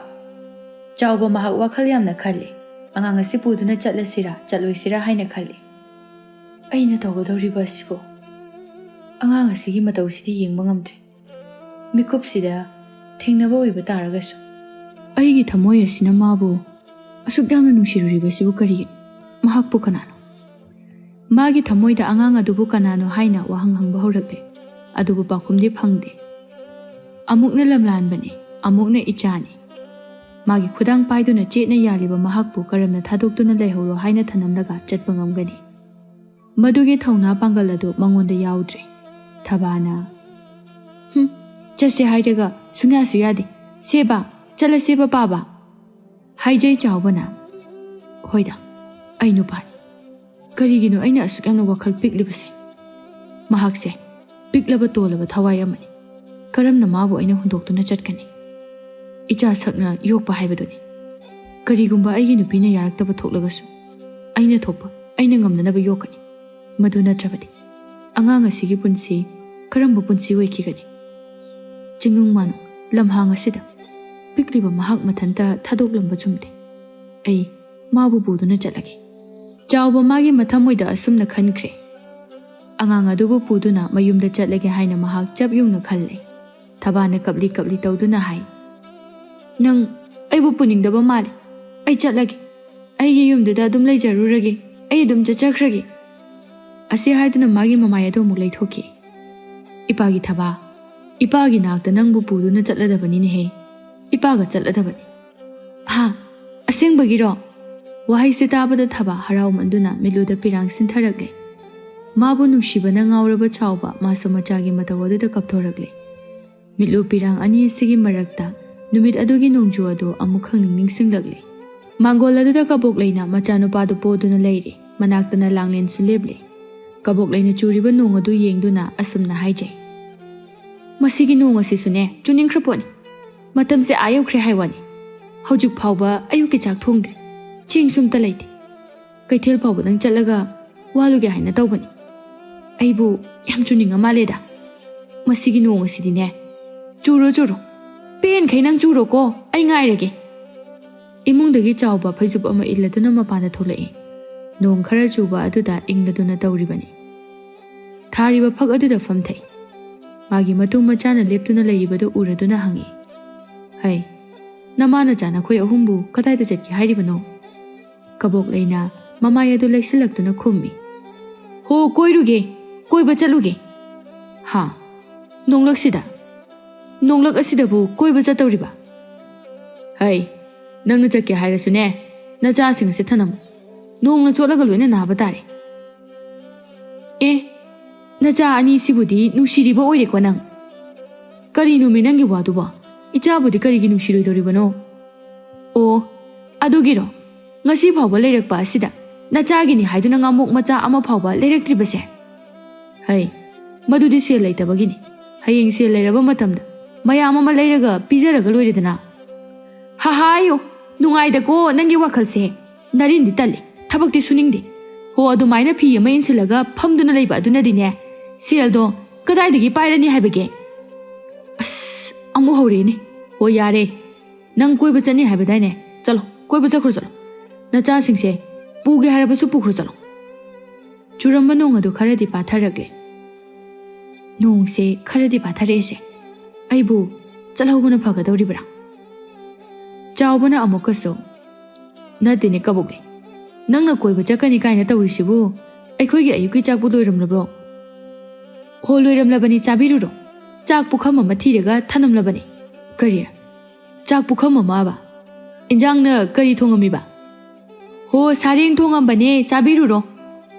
ꯆꯥꯎꯕ ꯃꯍꯥꯛ ꯋꯥꯈꯜ ꯌꯥꯝꯅ ꯈꯜꯂꯤ꯫ ꯑꯉꯥꯡ ꯑꯁꯤ ꯄꯨꯗꯨꯅ ꯆꯠꯂꯁꯤꯔꯥ, ꯆꯠꯂꯣꯏꯁꯤꯔꯥ ꯍꯥꯏꯅ ꯈꯜꯂꯤ꯫ "ꯑꯩꯅ ꯇꯧꯒꯗꯧꯔꯤꯕ ꯑꯁꯤꯕꯨ? ꯑꯉꯥꯡ ꯑꯁꯤꯒꯤ ꯃꯇꯧꯁꯤꯗꯤ ꯌꯦꯡꯕ ꯉꯝꯗ꯭ꯔꯦ꯫ ꯃꯤꯀꯨꯞꯁꯤꯗ ꯊꯦꯡꯅꯕ ꯑꯣꯏꯕ ꯇꯥꯔꯒꯁꯨ꯫" ꯑꯩꯒꯤ ꯊꯃꯣꯏ ꯑꯁꯤꯅ ꯃꯥꯕꯨ ꯑꯁꯨꯛ ꯌꯥꯝꯅ ꯅꯨꯡꯁꯤꯔꯨꯔꯤꯕꯁꯤꯕꯨ ꯀꯔꯤꯒꯤꯅꯣ? ꯃꯍꯥꯛꯄꯨ ꯀꯅꯥꯅꯣ? ꯃꯥꯒꯤ ꯊꯃꯣꯏꯗ ꯑꯉꯥꯡ ꯑꯗꯨꯕꯨ ꯀꯅꯥꯅꯣ ꯍꯥꯏꯅ ꯋꯥꯍꯪ ꯍꯪꯕ ꯍꯧꯔꯛꯂꯦ꯫ ꯑꯗꯨꯕꯨ ꯄꯥꯎꯈꯨꯝꯗꯤ ꯐꯪꯗꯦ꯫ ꯑꯃꯨꯛꯅ ꯂꯝꯂꯥꯟꯕꯅꯤ, ꯑꯃꯨꯛꯅ ꯏꯆꯥꯅꯤ꯫ ꯃꯥꯒꯤ ꯈꯨꯗꯥꯡ ꯄꯥꯏꯗꯨꯅ ꯆꯦꯠꯅ ꯌꯥꯜꯂꯤꯕ ꯃꯍꯥꯛꯄꯨ ꯀꯔꯝꯅ ꯊꯥꯗꯣꯛꯇꯨꯅ ꯂꯩꯍꯧꯔꯣ ꯍꯥꯏꯅ ꯊꯅꯝꯂꯒ ꯆꯠꯄ ꯉꯝꯒꯅꯤ? ꯃꯗꯨꯒꯤ ꯊꯧꯅꯥ ꯄꯥꯡꯒꯜ ꯑꯗꯨ ꯃꯉꯣꯟꯗ ꯌꯥꯎꯗ꯭ꯔꯦ꯫ ꯊꯕꯥꯅ, "ꯍꯨꯝ, ꯆꯠꯁꯦ ꯍꯥꯏꯔꯒ ꯁꯨꯡꯌꯥꯁꯨ ꯌꯥꯗꯦ꯫ ꯁꯦꯕ, ꯆꯠꯂꯁꯦꯕ ꯄꯥꯕ?" ꯍꯥꯏꯖꯩ ꯆꯥꯎꯕꯅ꯫ "ꯍꯣꯏꯗ, ꯑꯩ ꯅꯨꯄꯥꯅꯤ꯫ ꯀꯔꯤꯒꯤꯅꯣ ꯑꯩꯅ ꯑꯁꯨꯛ ꯌꯥꯝꯅ ꯋꯥꯈꯜ ꯄꯤꯛꯂꯤꯕꯁꯦ? ꯃꯍꯥꯛꯁꯦ ꯄꯤꯛꯂꯕ ꯇꯣꯜꯂꯕ ꯊꯋꯥꯏ ꯑꯃꯅꯤ꯫ ꯀꯔꯝꯅ ꯃꯥꯕꯨ ꯑꯩꯅ ꯍꯨꯟꯗꯣꯛꯇꯨꯅ ꯆꯠꯀꯅꯤ? ꯏꯆꯥ ꯁꯛꯅ ꯌꯣꯛꯄ ꯍꯥꯏꯕꯗꯨꯅꯤ꯫ ꯀꯔꯤꯒꯨꯝꯕ ꯑꯩꯒꯤ ꯅꯨꯄꯤꯅ ꯌꯥꯔꯛꯇꯕ ꯊꯣꯛꯂꯒꯁꯨ, ꯑꯩꯅ ꯊꯣꯛꯄ, ꯑꯩꯅ ꯉꯝꯅꯅꯕ ꯌꯣꯛꯀꯅꯤ꯫ ꯃꯗꯨ ꯅꯠꯇ꯭ꯔꯕꯗꯤ ꯑꯉꯥꯡ ꯑꯁꯤꯒꯤ ꯄꯨꯟꯁꯤ ꯀꯔꯝꯕ ꯄꯨꯟꯁꯤ ꯑꯣꯏꯈꯤꯒꯅꯤ?" ꯆꯤꯡꯅꯨꯡ ꯃꯥꯅꯨꯡ ꯂꯝꯍꯥꯡ ꯑꯁꯤꯗ ꯄꯤꯛꯂꯤꯕ ꯃꯍꯥꯛ ꯃꯊꯟꯇ ꯊꯥꯗꯣꯛꯂꯝꯕ ꯆꯨꯝꯗꯦ꯫ ꯑꯩ ꯃꯥꯕꯨ ꯄꯨꯗꯨꯅ ꯆꯠꯂꯒꯦ꯫ ꯆꯥꯎꯕ ꯃꯥꯒꯤ ꯃꯊꯃꯣꯏꯗ ꯑꯁꯨꯝꯅ ꯈꯟꯈ꯭ꯔꯦ꯫ ꯑꯉꯥꯡ ꯑꯗꯨꯕꯨ ꯄꯨꯗꯨꯅ ꯃꯌꯨꯝꯗ ꯆꯠꯂꯒꯦ ꯍꯥꯏꯅ ꯃꯍꯥꯛ ꯆꯞ ꯌꯨꯡꯅ ꯈꯜꯂꯦ꯫ ꯊꯕꯥꯅ ꯀꯞꯂꯤ ꯀꯞꯂꯤ ꯇꯧꯗꯨꯅ ꯍꯥꯏ, "ꯅꯪ ꯑꯩꯕꯨ ꯄꯨꯅꯤꯡꯗꯕ ꯃꯥꯜꯂꯦ꯫ ꯑꯩ ꯆꯠꯂꯒꯦ꯫ ꯑꯩꯒꯤ ꯌꯨꯝꯗꯨꯗ ꯑꯗꯨꯝ ꯂꯩꯖꯔꯨꯔꯒꯦ꯫ ꯑꯩ ꯑꯗꯨꯝ ꯆꯠꯆꯈ꯭ꯔꯒꯦ꯫" ꯑꯁꯤ ꯍꯥꯏꯗꯨꯅ ꯃꯥꯒꯤ ꯃꯃꯥꯏ ꯑꯗꯨ ꯑꯃꯨꯛ ꯂꯩꯊꯣꯛꯈꯤ꯫ "ꯏꯄꯥꯒꯤ ꯊꯕꯥ, ꯏꯄꯥꯒꯤ ꯅꯥꯛꯇ ꯅꯪꯕꯨ ꯄꯨꯗꯨꯅ ꯆꯠꯂꯗꯕꯅꯤꯅꯦꯍꯦ꯫ ꯏꯄꯥꯒ ꯆꯠꯂꯗꯕꯅꯤ꯫" "ꯍꯥ? ꯑꯁꯦꯡꯕꯒꯤꯔꯣ?" ꯋꯥꯍꯩꯁꯦ ꯇꯥꯕꯗ ꯊꯕꯥ ꯍꯔꯥꯎꯃꯟꯗꯨꯅ ꯃꯤꯠꯂꯨꯗ ꯄꯤꯔꯥꯡ ꯁꯤꯟꯊꯔꯛꯂꯦ꯫ ꯃꯥꯕꯨ ꯅꯨꯡꯁꯤꯕꯅ ꯉꯥꯎꯔꯕ ꯆꯥꯎꯕ ꯃꯥꯁꯨ ꯃꯆꯥꯒꯤ ꯃꯇꯧ ꯑꯗꯨꯗ ꯀꯞꯊꯣꯔꯛꯂꯦ꯫ ꯃꯤꯠꯂꯨ ꯄꯤꯔꯥꯡ ꯑꯅꯤ ꯑꯁꯤꯒꯤ ꯃꯔꯛꯇ ꯅꯨꯃꯤꯠ ꯑꯗꯨꯒꯤ ꯅꯣꯡꯖꯨ ꯑꯗꯨ ꯑꯃꯨꯛ ꯈꯪꯅꯤꯡ ꯅꯤꯡꯁꯤꯡꯂꯛꯂꯦ꯫ ꯃꯥꯡꯒꯣꯜ ꯑꯗꯨꯗ ꯀꯕꯣꯛ ꯂꯩꯅ ꯃꯆꯥꯅꯨꯄꯥꯗꯨ ꯄꯣꯗꯨꯅ ꯂꯩꯔꯤ꯫ ꯃꯅꯥꯛꯇꯅ ꯂꯥꯡꯂꯦꯟꯁꯨ ꯂꯦꯞꯂꯤ꯫ ꯀꯕꯣꯛ ꯂꯩꯅ ꯆꯨꯔꯤꯕ ꯅꯣꯡ ꯑꯗꯨ ꯌꯦꯡꯗꯨꯅ ꯑꯁꯨꯝꯅ ꯍꯥꯏꯖꯩ, "ꯃꯁꯤꯒꯤ ꯅꯣꯡ ꯑꯁꯤꯁꯨꯅꯦ, ꯆꯨꯅꯤꯡꯈ꯭ꯔ ꯄꯣꯠꯅꯤ꯫ ꯃꯇꯝꯁꯦ ꯑꯥ ꯌꯧꯈ꯭ꯔꯦ ꯍꯥꯏ ꯋꯥꯅꯤ꯫ ꯍꯧꯖꯤꯛ ꯐꯥꯎꯕ ꯑꯌꯨꯛꯀꯤ ꯆꯥꯛ ꯊꯣꯡꯗ꯭ꯔꯤ꯫ ꯆꯦꯡꯁꯨ ꯑꯝꯇ ꯂꯩꯇꯦ꯫ ꯀꯩꯊꯦꯜ ꯐꯥꯎꯕꯗꯪ ꯆꯠꯂꯒ ꯋꯥꯂꯨꯒꯦ ꯍꯥꯏꯅ ꯇꯧꯕꯅꯤ꯫ ꯑꯩꯕꯨ ꯌꯥꯝ ꯆꯨꯅꯤꯡꯉ ꯃꯥꯜꯂꯦꯗ꯫ ꯃꯁꯤꯒꯤ ꯅꯣꯡ ꯑꯁꯤꯗꯤꯅꯦ, ꯆꯨꯔꯣ ꯆꯨꯔꯣ꯫ ꯄꯦꯟꯈꯩ ꯅꯪ ꯆꯨꯔꯣꯀꯣ, ꯑꯩ ꯉꯥꯏꯔꯒꯦ꯫" ꯏꯃꯨꯡꯗꯒꯤ ꯆꯥꯎꯕ ꯐꯩꯖꯨꯞ ꯑꯃ ꯏꯜꯂꯗꯨꯅ ꯃꯄꯥꯟꯗ ꯊꯣꯛꯂꯛꯏ꯫ ꯅꯣꯡ ꯈꯔ ꯆꯨꯕ ꯑꯗꯨꯗ ꯏꯪꯂꯗꯨꯅ ꯇꯧꯔꯤꯕꯅꯤ꯫ ꯊꯥꯔꯤꯕ ꯐꯛ ꯑꯗꯨꯗ ꯐꯝꯊꯩ꯫ ꯃꯥꯒꯤ ꯃꯇꯨ ꯃꯆꯥꯅ ꯂꯦꯞꯇꯨꯅ ꯂꯩꯔꯤꯕꯗꯨ ꯎꯔꯗꯨꯅ ꯍꯪꯉꯤ, "ꯍꯩ, ꯅꯃꯥ ꯅꯆꯥ ꯅꯈꯣꯏ ꯑꯍꯨꯝꯕꯨ ꯀꯗꯥꯏꯗ ꯆꯠꯀꯦ ꯍꯥꯏꯔꯤꯕꯅꯣ?" ꯀꯕꯣꯛ ꯂꯩꯅ ꯃꯃꯥꯏ ꯑꯗꯨ ꯂꯩꯁꯤꯜꯂꯛꯇꯨꯅ ꯈꯨꯝꯃꯤ, ꯑꯣ, ꯀꯣꯏꯔꯨꯒꯦ, ꯀꯣꯏꯕ ꯆꯠꯂꯨꯒꯦ꯫ ꯍꯥ? ꯅꯣꯡꯂꯛꯁꯤꯗ? ꯅꯣꯡꯂꯛ ꯑꯁꯤꯗꯕꯨ ꯀꯣꯏꯕ ꯆꯠꯇꯧꯔꯤꯕ? ꯍꯩ, ꯅꯪꯅ ꯆꯠꯀꯦ ꯍꯥꯏꯔꯁꯨꯅꯦ, ꯅꯆꯥꯁꯤꯡ ꯑꯁꯦ ꯊꯅꯝꯃꯨ꯫ ꯅꯣꯡꯅ ꯆꯣꯠꯂꯒ ꯂꯣꯏꯅ ꯅꯥꯕ ꯇꯥꯔꯦ꯫ ꯑꯦ, ꯅꯆꯥ ꯑꯅꯤꯁꯤꯕꯨꯗꯤ ꯅꯨꯡꯁꯤꯔꯤꯕ ꯑꯣꯏꯔꯦꯀꯣ ꯅꯪ꯫ ꯀꯔꯤꯅꯣꯃꯤ ꯅꯪꯒꯤ ꯋꯥꯗꯨꯕꯣ? ꯏꯆꯥꯕꯨꯗꯤ ꯀꯔꯤꯒꯤ ꯅꯨꯡꯁꯤꯔꯣꯏꯗꯧꯔꯤꯕꯅꯣ? ꯑꯣ, ꯑꯗꯨꯒꯤꯔꯣ? ꯉꯁꯤ ꯐꯥꯎꯕ ꯂꯩꯔꯛꯄ ꯑꯁꯤꯗ ꯅꯆꯥꯒꯤꯅꯤ ꯍꯥꯏꯗꯨꯅ ꯉꯥꯃꯣꯛ ꯃꯆꯥ ꯑꯃ ꯐꯥꯎꯕ ꯂꯩꯔꯛꯇ꯭ꯔꯤꯕꯁꯦ? ꯍꯩ, ꯃꯗꯨꯗꯤ ꯁꯦꯜ ꯂꯩꯇꯕꯒꯤꯅꯤ꯫ ꯍꯌꯦꯡ ꯁꯦꯜ ꯂꯩꯔꯕ ꯃꯇꯝꯗ ꯃꯌꯥꯝ ꯑꯃ ꯂꯩꯔꯒ ꯄꯤꯖꯔꯒ ꯂꯣꯏꯔꯦꯗꯅ꯫ ꯍꯥꯍꯥꯌꯣ, ꯅꯨꯡꯉꯥꯏꯗꯀꯣ ꯅꯪꯒꯤ ꯋꯥꯈꯜꯁꯦ꯫ ꯅꯔꯤꯟꯗꯤ ꯇꯜꯂꯤ, ꯊꯕꯛꯇꯤ ꯁꯨꯅꯤꯡꯗꯦ꯫ ꯍꯣ, ꯑꯗꯨꯃꯥꯏꯅ ꯐꯤ ꯑꯃ ꯏꯟꯁꯤꯜꯂꯒ ꯐꯝꯗꯨꯅ ꯂꯩꯕ ꯑꯗꯨꯅꯗꯤꯅꯦ, ꯁꯦꯜꯗꯣ ꯀꯗꯥꯏꯗꯒꯤ ꯄꯥꯏꯔꯅꯤ ꯍꯥꯏꯕꯒꯦ? ꯑꯁ, ꯑꯃꯨꯛ ꯍꯧꯔꯛꯑꯦꯅꯦ꯫ ꯍꯣ, ꯌꯥꯔꯦ, ꯅꯪ ꯀꯣꯏꯕ ꯆꯠꯅꯤ ꯍꯥꯏꯕꯗꯥꯏꯅꯦ? ꯆꯠꯂꯣ, ꯀꯣꯏꯕ ꯆꯠꯈ꯭ꯔꯣ, ꯆꯠꯂꯣ꯫ ꯅꯆꯥꯁꯤꯡꯁꯦ ꯄꯨꯒꯦ ꯍꯥꯏꯔꯕꯁꯨ ꯄꯨꯈ꯭ꯔꯣ, ꯆꯠꯂꯣ꯫ ꯆꯨꯔꯝꯕ ꯅꯣꯡ ꯑꯗꯨ ꯈꯔꯗꯤ ꯄꯥꯊꯔꯛꯂꯦ꯫ ꯅꯣꯡꯁꯦ ꯈꯔꯗꯤ ꯄꯥꯊꯔꯛꯑꯦꯁꯦ꯫ ꯑꯩꯕꯨ ꯆꯠꯍꯧꯕꯅ ꯐꯒꯗꯧꯔꯤꯕ꯭ꯔꯥ? ꯆꯥꯎꯕꯅ ꯑꯃꯨꯛꯀꯁꯨ, "ꯅꯠꯇꯦꯅꯦ ꯀꯕꯣꯛꯂꯩ, ꯅꯪꯅ ꯀꯣꯏꯕ ꯆꯠꯀꯅꯤ ꯀꯥꯏꯅ ꯇꯧꯔꯤꯁꯤꯕꯨ, ꯑꯩꯈꯣꯏꯒꯤ ꯑꯌꯨꯛꯀꯤ ꯆꯥꯛꯄꯨ ꯂꯣꯏꯔꯝꯂꯕ꯭ꯔꯣ?" "ꯍꯣ, ꯂꯣꯏꯔꯝꯂꯕꯅꯤ, ꯆꯥꯕꯤꯔꯨꯔꯣ꯫ ꯆꯥꯛ ꯄꯨꯈꯝ ꯑꯃ ꯊꯤꯔꯒ ꯊꯅꯝꯂꯕꯅꯤ꯫" "ꯀꯔꯤ? ꯆꯥꯛ ꯄꯨꯈꯝ ꯑꯃ ꯑꯕ? ꯏꯟꯖꯥꯡꯅ ꯀꯔꯤ ꯊꯣꯡꯉꯝꯃꯤꯕ?" "ꯍꯣ, ꯁꯥꯔꯦꯡ ꯊꯣꯡꯉꯝꯕꯅꯦ, ꯆꯥꯕꯤꯔꯨꯔꯣ꯫"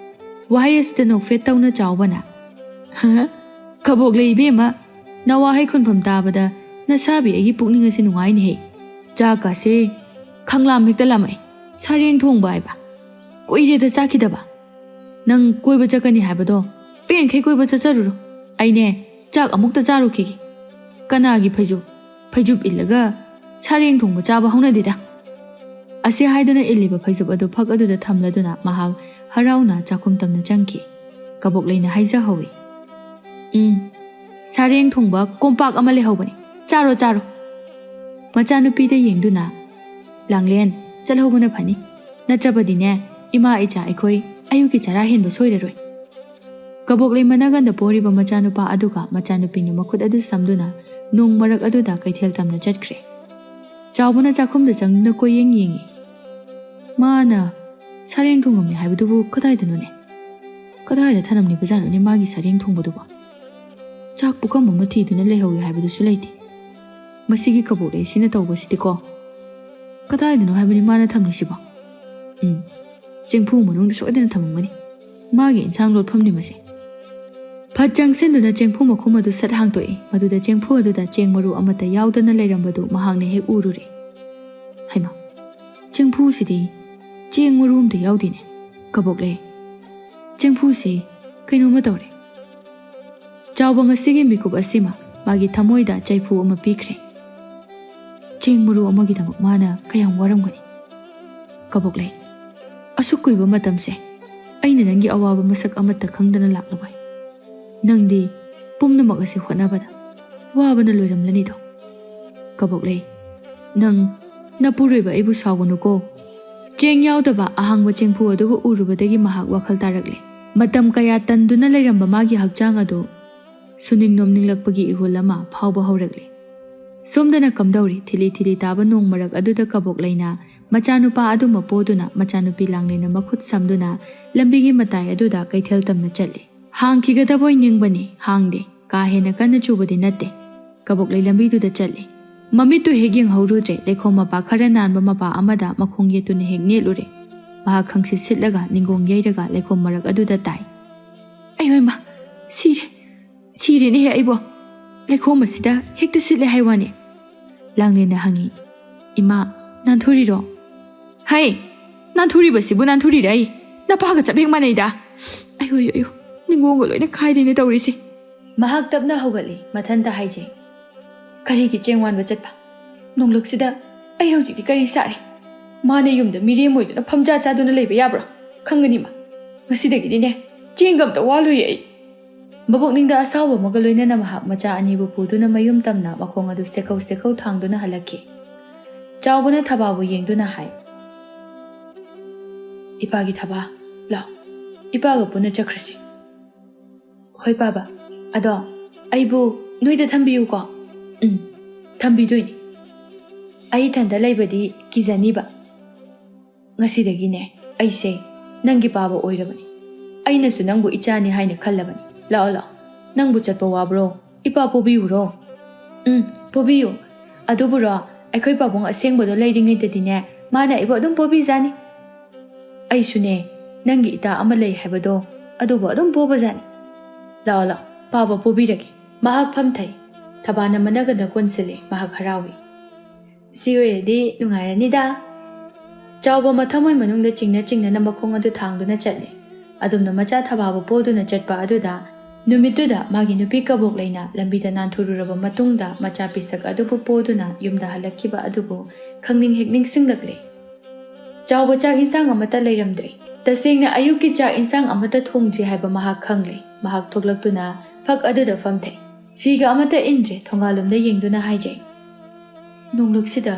ꯋꯥꯍꯩ ꯑꯁꯤꯗ ꯅꯣꯛꯐꯦꯠ ꯇꯧꯅ ꯆꯥꯎꯕꯅ, "ꯀꯕꯣꯛꯂꯩ ꯏꯕꯦꯝꯃ, ꯅꯋꯥꯍꯩ ꯈꯨꯟꯐꯝ ꯇꯥꯕꯗ ꯅꯁꯥꯕꯤ ꯑꯩꯒꯤ ꯄꯨꯛꯅꯤꯡ ꯑꯁꯤ ꯅꯨꯡꯉꯥꯏꯅꯦꯍꯦ꯫ ꯆꯥꯛꯀꯥꯁꯦ ꯈꯪꯂꯥꯝ ꯍꯦꯛꯇ ꯂꯥꯝꯃꯛꯑꯦ꯫ ꯁꯥꯔꯦꯡ ꯊꯣꯡꯕ ꯍꯥꯏꯕ꯫ ꯀꯨꯏꯔꯦꯗ ꯆꯥꯈꯤꯗꯕ꯫ ꯅꯪ ꯀꯣꯏꯕ ꯆꯠꯀꯅꯤ ꯍꯥꯏꯕꯗꯣ ꯄꯦꯟꯈꯩ ꯀꯣꯏꯕ ꯆꯠꯆꯔꯨꯔꯣ꯫ ꯑꯩꯅꯦ ꯆꯥꯛ ꯑꯃꯨꯛꯇ ꯆꯥꯔꯨꯈꯤꯒꯦ꯫ ꯀꯅꯥꯒꯤ ꯐꯩꯖꯨꯞ? ꯐꯩꯖꯨꯞ ꯏꯜꯂꯒ ꯁꯥꯔꯦꯡ ꯊꯣꯡꯕ ꯆꯥꯕ ꯍꯧꯅꯗꯦꯗ꯫" ꯑꯁꯤ ꯍꯥꯏꯗꯨꯅ ꯏꯜꯂꯤꯕ ꯐꯩꯖꯨꯞ ꯑꯗꯨ ꯐꯛ ꯑꯗꯨꯗ ꯊꯝꯂꯗꯨꯅ ꯃꯍꯥꯛ ꯍꯔꯥꯎꯅ ꯆꯥꯛꯈꯨꯝ ꯇꯝꯅ ꯆꯪꯈꯤ꯫ ꯀꯕꯣꯛꯂꯩꯅ ꯍꯥꯏꯖꯍꯧꯏ, "ꯎꯝ, ꯁꯥꯔꯦꯡ ꯊꯣꯡꯕ ꯀꯣꯝꯄꯥꯛ ꯑꯃ ꯂꯩꯍꯧꯕꯅꯤ, ꯆꯥꯔꯣ, ꯆꯥꯔꯣ꯫" ꯃꯆꯥꯅꯨꯄꯤꯗ ꯌꯦꯡꯗꯨꯅ, "ꯂꯥꯡꯂꯦꯟ, ꯆꯠꯍꯧꯕꯅ ꯐꯅꯤ, ꯅꯠꯇ꯭ꯔꯕꯗꯤꯅꯦ ꯏꯃꯥ ꯏꯆꯥ ꯑꯩꯈꯣꯏ ꯑꯌꯨꯛꯀꯤ ꯆꯔꯥ ꯍꯦꯟꯕ ꯁꯣꯏꯔꯔꯣꯏ꯫" ꯀꯕꯣꯛꯂꯩ ꯃꯅꯥꯒꯟꯗ ꯄꯣꯔꯤꯕ ꯃꯆꯥꯅꯨꯄꯥ ꯑꯗꯨꯒ ꯃꯆꯥꯅꯨꯄꯤꯅ ꯃꯈꯨꯠ ꯑꯗꯨ ꯁꯝꯗꯨꯅ ꯅꯣꯡ ꯃꯔꯛ ꯑꯗꯨꯗ ꯀꯩꯊꯦꯜ ꯇꯝꯅ ꯆꯠꯈ꯭ꯔꯦ꯫ ꯆꯥꯎꯕꯅ ꯆꯥꯛꯈꯨꯝꯗ ꯆꯪꯗꯨꯅ ꯀꯣꯏꯌꯦꯡ ꯌꯦꯡꯉꯤ꯫ ꯃꯥꯅ ꯁꯥꯔꯦꯡ ꯊꯣꯡꯉꯝꯃꯤ ꯍꯥꯏꯕꯗꯨꯕꯨ ꯀꯗꯥꯏꯗꯅꯣꯅꯦ? ꯀꯗꯥꯏꯗ ꯊꯅꯝꯂꯤꯕꯖꯥꯠꯅꯣꯅꯦ ꯃꯥꯒꯤ ꯁꯔꯦꯡ ꯊꯣꯡꯕꯗꯨꯕꯣ? ꯆꯥꯛ ꯄꯨꯈꯝ ꯑꯃ ꯊꯤꯗꯨꯅ ꯂꯩꯍꯧꯏ ꯍꯥꯏꯕꯗꯨꯁꯨ ꯂꯩꯇꯦ꯫ ꯃꯁꯤꯒꯤ ꯀꯕꯣꯛꯂꯩ ꯑꯁꯤꯅ ꯇꯧꯕꯁꯤꯗꯤꯀꯣ꯫ ꯀꯗꯥꯏꯗꯅꯣ ꯍꯥꯏꯕꯅꯤ ꯃꯥꯅ ꯊꯝꯂꯤꯁꯤꯕꯣ? ꯎꯝ, ꯆꯦꯡꯐꯨ ꯃꯅꯨꯡꯗ ꯁꯣꯏꯗꯅ ꯊꯝꯃꯝꯒꯅꯤ꯫ ꯃꯥꯒꯤ ꯏꯟꯁꯥꯡ ꯂꯣꯠꯐꯝꯅꯤ ꯃꯁꯦ꯫ ꯐꯠ ꯆꯪꯁꯤꯟꯗꯨꯅ ꯆꯦꯡꯐꯨ ꯃꯈꯨꯝ ꯑꯗꯨ ꯁꯠ ꯍꯥꯡꯇꯣꯛꯏ꯫ ꯃꯗꯨꯗ ꯆꯦꯡꯐꯨ ꯑꯗꯨꯗ ꯆꯦꯡ ꯃꯔꯨ ꯑꯃꯠꯇ ꯌꯥꯎꯗꯅ ꯂꯩꯔꯝꯕꯗꯨ ꯃꯍꯥꯛꯅ ꯍꯦꯛ ꯎꯔꯨꯔꯦ꯫ ꯍꯩꯃꯥ, ꯆꯦꯡꯐꯨꯁꯤꯗꯤ ꯆꯦꯡ ꯃꯔꯨ ꯑꯃꯠꯇ ꯌꯥꯎꯗꯦꯅꯦ꯫ ꯀꯕꯣꯛꯂꯩ, ꯆꯦꯡꯐꯨꯁꯤ ꯀꯩꯅꯣꯝꯃ ꯇꯧꯔꯦ꯫ ꯆꯥꯎꯕ ꯉꯁꯤꯒꯤ ꯃꯤꯀꯨꯞ ꯑꯁꯤꯃ ꯃꯥꯒꯤ ꯊꯃꯣꯏꯗ ꯆꯩꯐꯨ ꯑꯃ ꯄꯤꯈ꯭ꯔꯦ꯫ ꯆꯦꯡ ꯃꯔꯨ ꯑꯃꯒꯤꯗꯃꯛ ꯃꯥꯅ ꯀꯌꯥꯝ ꯋꯥꯔꯝꯒꯅꯤ꯫ ꯀꯕꯣꯛꯂꯩ, ꯑꯁꯨꯛ ꯀꯨꯏꯕ ꯃꯇꯝꯁꯦ ꯑꯩꯅ ꯅꯪꯒꯤ ꯑꯋꯥꯕ ꯃꯁꯛ ꯑꯃꯠꯇ ꯈꯪꯗꯅ ꯂꯥꯛꯂꯕ꯫ ꯅꯪꯗꯤ ꯄꯨꯝꯅꯃꯛ ꯑꯁꯤ ꯍꯣꯠꯅꯕꯗ ꯋꯥꯕꯅ ꯂꯣꯏꯔꯝꯂꯅꯤꯗꯣ꯫ ꯀꯕꯣꯛꯂꯩ, ꯅꯪ ꯅꯄꯨꯔꯣꯏꯕ ꯑꯩꯕꯨ ꯁꯥꯎꯒꯅꯨꯀꯣ꯫ ꯆꯦꯡ ꯌꯥꯎꯗꯕ ꯑꯍꯥꯡꯕ ꯆꯦꯡꯐꯨ ꯑꯗꯨꯕꯨ ꯎꯔꯨꯕꯗꯒꯤ ꯃꯍꯥꯛ ꯋꯥꯈꯜ ꯇꯥꯔꯛꯂꯦ꯫ ꯃꯇꯝ ꯀꯌꯥ ꯇꯟꯗꯨꯅ ꯂꯩꯔꯝꯕ ꯃꯥꯒꯤ ꯍꯛꯆꯥꯡ ꯑꯗꯨ ꯁꯨꯅꯤꯡ ꯅꯣꯝꯅꯤꯡꯂꯛꯄꯒꯤ ꯏꯍꯨꯜ ꯑꯃ ꯐꯥꯎꯕ ꯍꯧꯔꯛꯂꯦ꯫ ꯁꯣꯝꯗꯅ ꯀꯝꯗꯧꯔꯤ? ꯊꯤꯂꯤ ꯊꯤꯂꯤ ꯇꯥꯕ ꯅꯣꯡ ꯃꯔꯛ ꯑꯗꯨꯗ ꯀꯕꯣꯛꯂꯩꯅ ꯃꯆꯥꯅꯨꯄꯥ ꯑꯗꯨ ꯃꯄꯣꯗꯨꯅ ꯃꯆꯥꯅꯨꯄꯤ ꯂꯥꯡꯂꯦꯟꯅ ꯃꯈꯨꯠ ꯁꯝꯗꯨꯅ ꯂꯝꯕꯤꯒꯤ ꯃꯇꯥꯏ ꯑꯗꯨꯗ ꯀꯩꯊꯦꯜ ꯇꯝꯅ ꯆꯠꯂꯤ꯫ ꯍꯥꯡꯈꯤꯒꯗꯕꯣꯏ ꯅꯤꯡꯕꯅꯤ, ꯍꯥꯡꯗꯦ꯫ ꯀꯥ ꯍꯦꯟꯅ ꯀꯟꯅ ꯆꯨꯕꯗꯤ ꯅꯠꯇꯦ꯫ ꯀꯕꯣꯛꯂꯩ ꯂꯝꯕꯤꯗꯨꯗ ꯆꯠꯂꯤ꯫ ꯃꯃꯤꯠꯇꯨ ꯍꯦꯛ ꯌꯦꯡꯍꯧꯔꯨꯗ꯭ꯔꯦ, ꯂꯩꯈꯣꯝ ꯃꯄꯥ ꯈꯔ ꯅꯥꯟꯕ ꯃꯄꯥ ꯑꯃꯗ ꯃꯈꯣꯡ ꯌꯦꯠꯇꯨꯅ ꯍꯦꯛ ꯅꯦꯠꯂꯨꯔꯦ꯫ ꯃꯍꯥꯛ ꯈꯪꯁꯤꯠ ꯁꯤꯠꯂꯒ ꯅꯤꯡꯒꯣꯡ ꯌꯩꯔꯒ ꯂꯩꯈꯣꯝ ꯃꯔꯛ ꯑꯗꯨꯗ ꯇꯥꯏ꯫ "ꯑꯩ ꯍꯣꯏ ꯃꯥ, ꯁꯤꯔꯦ, ꯁꯤꯔꯦꯅꯦꯍꯦ ꯑꯩꯕꯣ꯫ ꯂꯩꯈꯣꯝ ꯑꯁꯤꯗ ꯍꯦꯛꯇ ꯁꯤꯠꯂꯦ ꯍꯥꯏ ꯋꯥꯅꯦ?" ꯂꯥꯡꯂꯦꯟꯅ ꯍꯪꯉꯤ꯫ "ꯏꯃꯥ, ꯅꯥꯟꯊꯨꯔꯤꯔꯣ?" "ꯍꯩ, ꯅꯥꯟꯊꯨꯔꯤꯕꯁꯤꯕꯨ ꯅꯥꯟꯊꯨꯔꯤꯔꯩ? ꯅꯄꯥꯒ ꯆꯞ ꯍꯦꯛ ꯃꯥꯟꯅꯩꯗ꯫ ꯑꯌꯣ, ꯑꯌꯣ, ꯑꯌꯣ, ꯅꯤꯡꯒꯣꯡꯒ ꯂꯣꯏꯅ ꯀꯥꯏꯔꯦꯅꯦ ꯇꯧꯔꯤꯁꯦ꯫" ꯃꯍꯥꯛ ꯇꯞꯅ ꯍꯧꯒꯠꯂꯤ, ꯃꯊꯟꯇ ꯍꯥꯏꯖꯩ꯫ "ꯀꯔꯤꯒꯤ ꯆꯦꯡ ꯋꯥꯟꯕ ꯆꯠꯄ? ꯅꯣꯡꯂꯛꯁꯤꯗ ꯑꯩ ꯍꯧꯖꯤꯛꯇꯤ ꯀꯔꯤ ꯆꯥꯔꯦ? ꯃꯥꯅ ꯌꯨꯝꯗ ꯃꯤꯔꯦꯝ ꯑꯣꯏꯗꯨꯅ ꯐꯝꯖꯥ ꯆꯥꯗꯨꯅ ꯂꯩꯕ ꯌꯥꯕ꯭ꯔꯣ? ꯈꯪꯒꯅꯤ ꯃꯥ꯫ ꯉꯁꯤꯗꯒꯤꯗꯤꯅꯦ, ꯆꯦꯡꯒ ꯑꯝꯇ ꯋꯥꯜꯂꯣꯏꯌꯦ ꯑꯩ꯫" ꯃꯕꯨꯛꯅꯤꯡꯗ ꯑꯁꯥꯎꯕ ꯑꯃꯒ ꯂꯣꯏꯅꯅ ꯃꯍꯥꯛ ꯃꯆꯥ ꯑꯅꯤꯕꯨ ꯄꯨꯗꯨꯅ ꯃꯌꯨꯝ ꯇꯝꯅ ꯃꯈꯣꯡ ꯑꯗꯨ ꯁꯦꯀꯧ ꯁꯦꯀꯧ ꯊꯥꯡꯗꯨꯅ ꯍꯜꯂꯛꯈꯤ꯫ ꯆꯥꯎꯕꯅ ꯊꯕꯥꯕꯨ ꯌꯦꯡꯗꯨꯅ ꯍꯥꯏ, "ꯏꯄꯥꯒꯤ ꯊꯕꯥ, ꯂꯥꯎ, ꯏꯄꯥꯒ ꯄꯨꯟꯅ ꯆꯠꯈ꯭ꯔꯁꯤ꯫" "ꯍꯣꯏ ꯄꯥꯕ, ꯑꯗꯣ ꯑꯩꯕꯨ ꯅꯣꯏꯗ ꯊꯝꯕꯤꯌꯨꯀꯣ꯫" "ꯎꯝ, ꯊꯝꯕꯤꯗꯣꯏꯅꯤ꯫ ꯑꯩ ꯏꯊꯟꯗ ꯂꯩꯕꯗꯤ ꯀꯤꯖꯅꯤꯕ꯫ ꯉꯁꯤꯗꯒꯤꯅꯦ ꯑꯩꯁꯦ ꯅꯪꯒꯤ ꯄꯥꯕ ꯑꯣꯏꯔꯕꯅꯤ꯫" ꯑꯩꯅꯁꯨ ꯅꯪꯕꯨ ꯏꯆꯥꯅꯤ ꯍꯥꯏꯅ ꯈꯜꯂꯕꯅꯤ꯫ ꯂꯥꯛꯑꯣ, ꯂꯥꯛꯑꯣ꯫ ꯅꯪꯕꯨ ꯆꯠꯄ ꯋꯥꯕ꯭ꯔꯣ? ꯏꯄꯥ ꯄꯣꯕꯤꯌꯨꯔꯣ? ꯎꯝ, ꯄꯣꯕꯤꯌꯨ꯫ ꯑꯗꯨꯕꯨꯔꯣ, ꯑꯩꯈꯣꯏ ꯄꯥꯕꯨꯡ ꯑꯁꯦꯡꯕꯗꯣ ꯂꯩꯔꯤꯉꯩꯗꯗꯤꯅꯦ, ꯃꯥꯅ ꯑꯩꯕꯨ ꯑꯗꯨꯝ ꯄꯣꯕꯤꯖꯥꯅꯤ꯫ ꯑꯩꯁꯨꯅꯦ, ꯅꯪꯒꯤ ꯏꯇꯥ ꯑꯃ ꯂꯩ ꯍꯥꯏꯕꯗꯣ, ꯑꯗꯨꯕꯨ ꯑꯗꯨꯝ ꯄꯣꯕꯖꯥꯅꯤ꯫ ꯂꯥꯛꯑꯣ, ꯂꯥꯛꯑꯣ, ꯄꯥꯕ ꯄꯣꯕꯤꯔꯒꯦ꯫ ꯃꯍꯥꯛ ꯐꯝꯊꯩ꯫ ꯊꯕꯥꯅ ꯃꯅꯒꯟꯗ ꯀꯣꯟꯁꯤꯜꯂꯦ꯫ ꯃꯍꯥꯛ ꯍꯔꯥꯎꯏ꯫ "ꯁꯤ ꯑꯣꯏꯔꯗꯤ ꯅꯨꯡꯉꯥꯏꯔꯅꯤꯗ꯫" ꯆꯥꯎꯕ ꯃꯊꯃꯣꯏ ꯃꯅꯨꯡꯗ ꯆꯤꯡꯅ ꯆꯤꯡꯅꯅ ꯃꯈꯣꯡ ꯑꯗꯨ ꯊꯥꯡꯗꯨꯅ ꯆꯠꯂꯦ꯫ ꯑꯗꯨꯝꯅ ꯃꯆꯥ ꯊꯕꯥꯕꯨ ꯄꯣꯗꯨꯅ ꯆꯠꯄ ꯑꯗꯨꯗ, ꯅꯨꯃꯤꯠꯇꯨꯗ ꯃꯥꯒꯤ ꯅꯨꯄꯤ ꯀꯕꯣꯛꯂꯩꯅ ꯂꯝꯕꯤꯗ ꯅꯥꯟꯊꯨꯔꯨꯔꯕ ꯃꯇꯨꯡꯗ ꯃꯆꯥ ꯄꯤꯁꯛ ꯑꯗꯨꯕꯨ ꯄꯣꯗꯨꯅ ꯌꯨꯝꯗ ꯍꯜꯂꯛꯈꯤꯕ ꯑꯗꯨꯕꯨ ꯈꯪꯅꯤꯡ ꯍꯦꯛ ꯅꯤꯡꯁꯤꯡꯂꯛꯂꯦ꯫ ꯆꯥꯎꯕ ꯆꯥꯛ ꯏꯟꯁꯥꯡ ꯑꯃꯠꯇ ꯂꯩꯔꯝꯗ꯭ꯔꯦ꯫ ꯇꯁꯦꯡꯅ ꯑꯌꯨꯛꯀꯤ ꯆꯥꯛ ꯏꯟꯁꯥꯡ ꯑꯃꯠꯇ ꯊꯣꯡꯗ꯭ꯔꯤ ꯍꯥꯏꯕ ꯃꯍꯥꯛ ꯈꯪꯂꯦ꯫ ꯃꯍꯥꯛ ꯊꯣꯛꯂꯛꯇꯨꯅ ꯐꯛ ꯑꯗꯨꯗ ꯐꯝꯊꯩ꯫ ꯐꯤꯒ ꯑꯃꯠꯇ ꯏꯟꯗ꯭ꯔꯦ꯫ ꯊꯣꯡꯒꯥꯜꯂꯣꯝꯗ ꯌꯦꯡꯗꯨꯅ ꯍꯥꯏꯖꯩ, "ꯅꯣꯡꯂꯛꯁꯤꯗ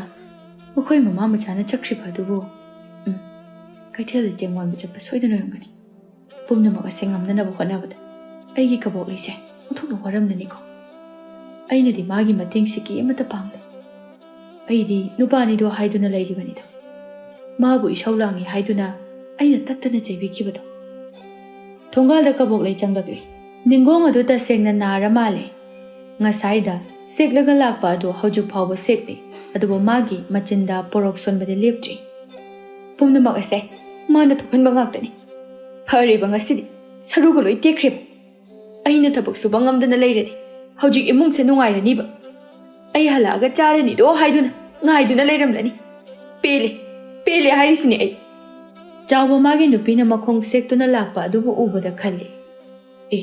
ꯃꯈꯣꯏ ꯃꯃꯥ ꯃꯆꯥꯅ ꯆꯠꯈ꯭ꯔꯤꯕ ꯑꯗꯨꯕꯨ, ꯎꯝ, ꯀꯩꯊꯦꯜꯗ ꯆꯦꯡ ꯋꯥꯟꯕ ꯆꯠꯄ ꯁꯣꯏꯗꯅ ꯑꯣꯏꯔꯝꯒꯅꯤ꯫ ꯄꯨꯝꯅꯃꯛ ꯑꯁꯦ ꯉꯝꯅꯅꯕ ꯍꯣꯠꯅꯕꯗ ꯑꯩꯒꯤ ꯀꯕꯣꯛꯂꯩꯁꯦ ꯑꯣꯟꯊꯣꯛꯅ ꯋꯥꯔꯝꯂꯅꯤꯀꯣ꯫ ꯑꯩꯅꯗꯤ ꯃꯥꯒꯤ ꯃꯇꯦꯡꯁꯤ ꯀꯦꯝꯃꯠꯇ ꯄꯥꯡꯗꯦ꯫ ꯑꯩꯗꯤ ꯅꯨꯄꯥꯅꯤꯗꯣ ꯍꯥꯏꯗꯨꯅ ꯂꯩꯔꯤꯕꯅꯤꯗꯣ꯫ ꯃꯥꯕꯨ ꯏꯁꯧ ꯂꯥꯡꯉꯤ ꯍꯥꯏꯗꯨꯅ ꯑꯩꯅ ꯇꯠꯇꯅ ꯆꯩꯕꯤꯈꯤꯕꯗꯣ꯫" ꯊꯣꯡꯒꯥꯜꯗ ꯀꯕꯣꯛꯂꯩ ꯆꯪꯂꯛꯂꯦ꯫ ꯅꯤꯡꯒꯣꯡ ꯑꯗꯨ ꯇꯁꯦꯡꯅ ꯅꯥꯔ ꯃꯥꯜꯂꯦ꯫ ꯉꯁꯥꯏꯗ ꯁꯦꯛꯂꯒ ꯂꯥꯛꯄ ꯑꯗꯨ ꯍꯧꯖꯤꯛ ꯐꯥꯎꯕ ꯁꯦꯛꯂꯤ, ꯑꯗꯨꯕꯨ ꯃꯥꯒꯤ ꯃꯆꯤꯟꯗ ꯄꯣꯔꯣꯛ ꯁꯣꯟꯕꯗꯤ ꯂꯦꯞꯇ꯭ꯔꯤ꯫ "ꯄꯨꯝꯅꯃꯛ ꯑꯁꯦ ꯃꯥꯅ ꯊꯣꯛꯍꯟꯕ ꯉꯥꯛꯇꯅꯤ꯫ ꯐꯔꯦꯕ ꯉꯁꯤꯗꯤ, ꯁꯔꯨꯒ ꯂꯣꯏ ꯇꯦꯛꯈ꯭ꯔꯦꯕ꯫ ꯑꯩꯅ ꯊꯕꯛ ꯁꯨꯕ ꯉꯝꯗꯅ ꯂꯩꯔꯗꯤ ꯍꯧꯖꯤꯛ ꯏꯃꯨꯡꯁꯦ ꯅꯨꯡꯉꯥꯏꯔꯅꯤꯕ꯫ ꯑꯩ ꯍꯜꯂꯛꯑꯒ ꯆꯥꯔꯅꯤꯗꯣ ꯍꯥꯏꯗꯨꯅ ꯉꯥꯏꯗꯨꯅ ꯂꯩꯔꯝꯂꯅꯤ꯫ ꯄꯦꯜꯂꯦ, ꯄꯦꯜꯂꯦ ꯍꯥꯏꯔꯤꯁꯤꯅꯦ ꯑꯩ꯫" ꯆꯥꯎꯕ ꯃꯥꯒꯤ ꯅꯨꯄꯤꯅ ꯃꯈꯣꯡ ꯁꯦꯛꯇꯨꯅ ꯂꯥꯛꯄ ꯑꯗꯨꯕꯨ ꯎꯕꯗ ꯈꯜꯂꯤ, "ꯑꯦ,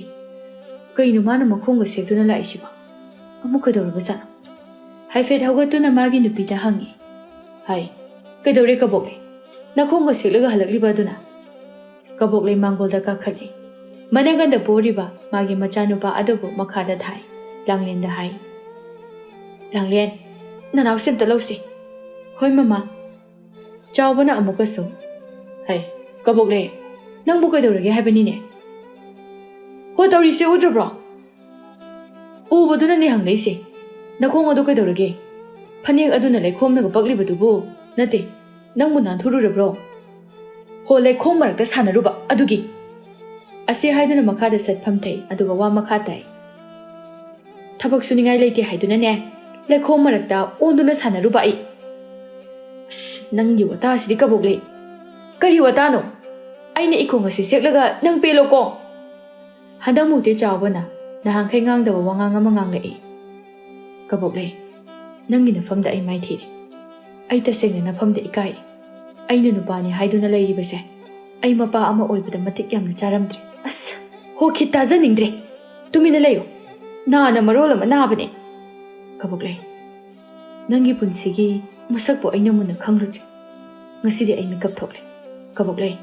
ꯀꯩꯅꯣ ꯃꯥꯅ ꯃꯈꯣꯡꯒ ꯁꯦꯛꯇꯨꯅ ꯂꯥꯛꯏꯁꯤꯕꯣ? ꯑꯃꯨꯛ ꯀꯩꯗꯧꯔꯕꯖꯥꯠꯅꯣ?" ꯍꯥꯏꯐꯦꯠ ꯍꯧꯒꯠꯇꯨꯅ ꯃꯥꯒꯤ ꯅꯨꯄꯤꯗ ꯍꯪꯉꯤ꯫ ꯍꯥꯏ, "ꯀꯩꯗꯧꯔꯦ ꯀꯕꯣꯛꯂꯩ? ꯅꯈꯣꯡꯒ ꯁꯦꯛꯂꯒ ꯍꯜꯂꯛꯂꯤꯕ ꯑꯗꯨꯅ?" ꯀꯕꯣꯛꯂꯩ ꯃꯥꯡꯒꯣꯜꯗ ꯀꯥꯈꯠꯂꯤ꯫ ꯃꯅꯒꯟꯗ ꯄꯣꯔꯤꯕ ꯃꯥꯒꯤ ꯃꯆꯥꯅꯨꯄꯥ ꯑꯗꯨꯕꯨ ꯃꯈꯥꯗ ꯊꯥꯏ꯫ ꯂꯥꯡꯂꯦꯟꯗ ꯍꯥꯏ, "ꯂꯥꯡꯂꯦꯟ, ꯅꯅꯥꯎꯁꯦ ꯑꯝꯇ ꯂꯧꯁꯤ꯫" "ꯍꯣꯏ ꯃꯃꯥ꯫" ꯆꯥꯎꯕꯅ ꯑꯃꯨꯛꯀꯁꯨ, "ꯍꯩ, ꯀꯕꯣꯛꯂꯩ, ꯅꯪꯕꯨ ꯀꯩꯗꯧꯔꯒꯦ ꯍꯥꯏꯕꯅꯤꯅꯦ? ꯍꯣ, ꯇꯧꯔꯤꯁꯦ ꯎꯗ꯭ꯔꯕ꯭ꯔꯣ? ꯎꯕꯗꯨꯅꯅꯦ ꯍꯪꯂꯛꯏꯁꯦ꯫ ꯅꯈꯣꯡ ꯑꯗꯨ ꯀꯩꯗꯧꯔꯒꯦ? ꯐꯅꯦꯛ ꯑꯗꯨꯅ ꯂꯩꯈꯣꯝꯅꯒ ꯄꯛꯂꯤꯕꯗꯨꯕꯨ? ꯅꯠꯇꯦ, ꯅꯪꯕꯨ ꯅꯥꯟꯊꯨꯔꯨꯔꯕ꯭ꯔꯣ? ꯍꯣ, ꯂꯩꯈꯣꯝ ꯃꯔꯛꯇ ꯁꯥꯟꯅꯔꯨꯕ ꯑꯗꯨꯒꯤ?" ꯑꯁꯤ ꯍꯥꯏꯗꯨꯅ ꯃꯈꯥꯗ ꯁꯠ ꯐꯝꯊꯩ, ꯑꯗꯨꯒ ꯋꯥ ꯃꯈꯥ ꯇꯥꯏ꯫ "ꯊꯕꯛ ꯁꯨꯅꯤꯡꯉꯥꯏ ꯂꯩꯇꯦ ꯍꯥꯏꯗꯨꯅꯅꯦ, ꯂꯩꯈꯣꯝ ꯃꯔꯛꯇ ꯑꯣꯟꯗꯨꯅ ꯁꯥꯟꯅꯔꯨꯕ ꯑꯩ꯫ ꯑꯁ, ꯅꯪꯒꯤ ꯋꯥꯇꯥꯁꯤꯗꯤ ꯀꯕꯣꯛꯂꯩ꯫ ꯀꯔꯤ ꯋꯥꯇꯥꯅꯣ? ꯑꯩꯅ ꯏꯈꯣꯡ ꯑꯁꯤ ꯁꯦꯛꯂꯒ ꯅꯪ ꯄꯦꯜꯂꯣꯀꯣ?" ꯍꯟꯗꯛꯃꯨꯛꯇꯤ ꯆꯥꯎꯕꯅ ꯅꯍꯥꯟꯈꯩ ꯉꯥꯡꯗꯕ ꯋꯥꯉꯥꯡ ꯑꯃ ꯉꯥꯡꯂꯛꯏ꯫ "ꯀꯕꯣꯛꯂꯩ, ꯅꯪꯒꯤ ꯅꯐꯝꯗ ꯑꯩ ꯃꯥꯏꯊꯤꯔꯦ꯫ ꯑꯩ ꯇꯁꯦꯡꯅ ꯅꯐꯝꯗ ꯏꯀꯥꯏꯔꯦ꯫ ꯑꯩꯅ ꯅꯨꯄꯥꯅꯤ ꯍꯥꯏꯗꯨꯅ ꯂꯩꯔꯤꯕꯁꯦ ꯑꯩ ꯃꯄꯥ ꯑꯃ ꯑꯣꯏꯕꯗ ꯃꯇꯤꯛ ꯌꯥꯝꯅ ꯆꯥꯔꯝꯗ꯭ꯔꯦ꯫" "ꯑꯁ, ꯍꯣ, ꯈꯤꯠ ꯇꯥꯖꯅꯤꯡꯗ꯭ꯔꯦ꯫ ꯇꯨꯃꯤꯟꯅ ꯂꯩꯌꯨ꯫ ꯅꯥꯅ ꯃꯔꯣꯜ ꯑꯃ ꯅꯥꯕꯅꯦ꯫ ꯀꯕꯣꯛꯂꯩ, ꯅꯪꯒꯤ ꯄꯨꯟꯁꯤꯒꯤ ꯃꯁꯛꯄꯨ ꯑꯩꯅ ꯃꯨꯟꯅ ꯈꯪꯂꯨꯗ꯭ꯔꯤ꯫ ꯉꯁꯤꯗꯤ ꯑꯩ ꯃꯤꯀꯞ ꯊꯣꯛꯂꯦ꯫ ꯀꯕꯣꯛꯂꯩ,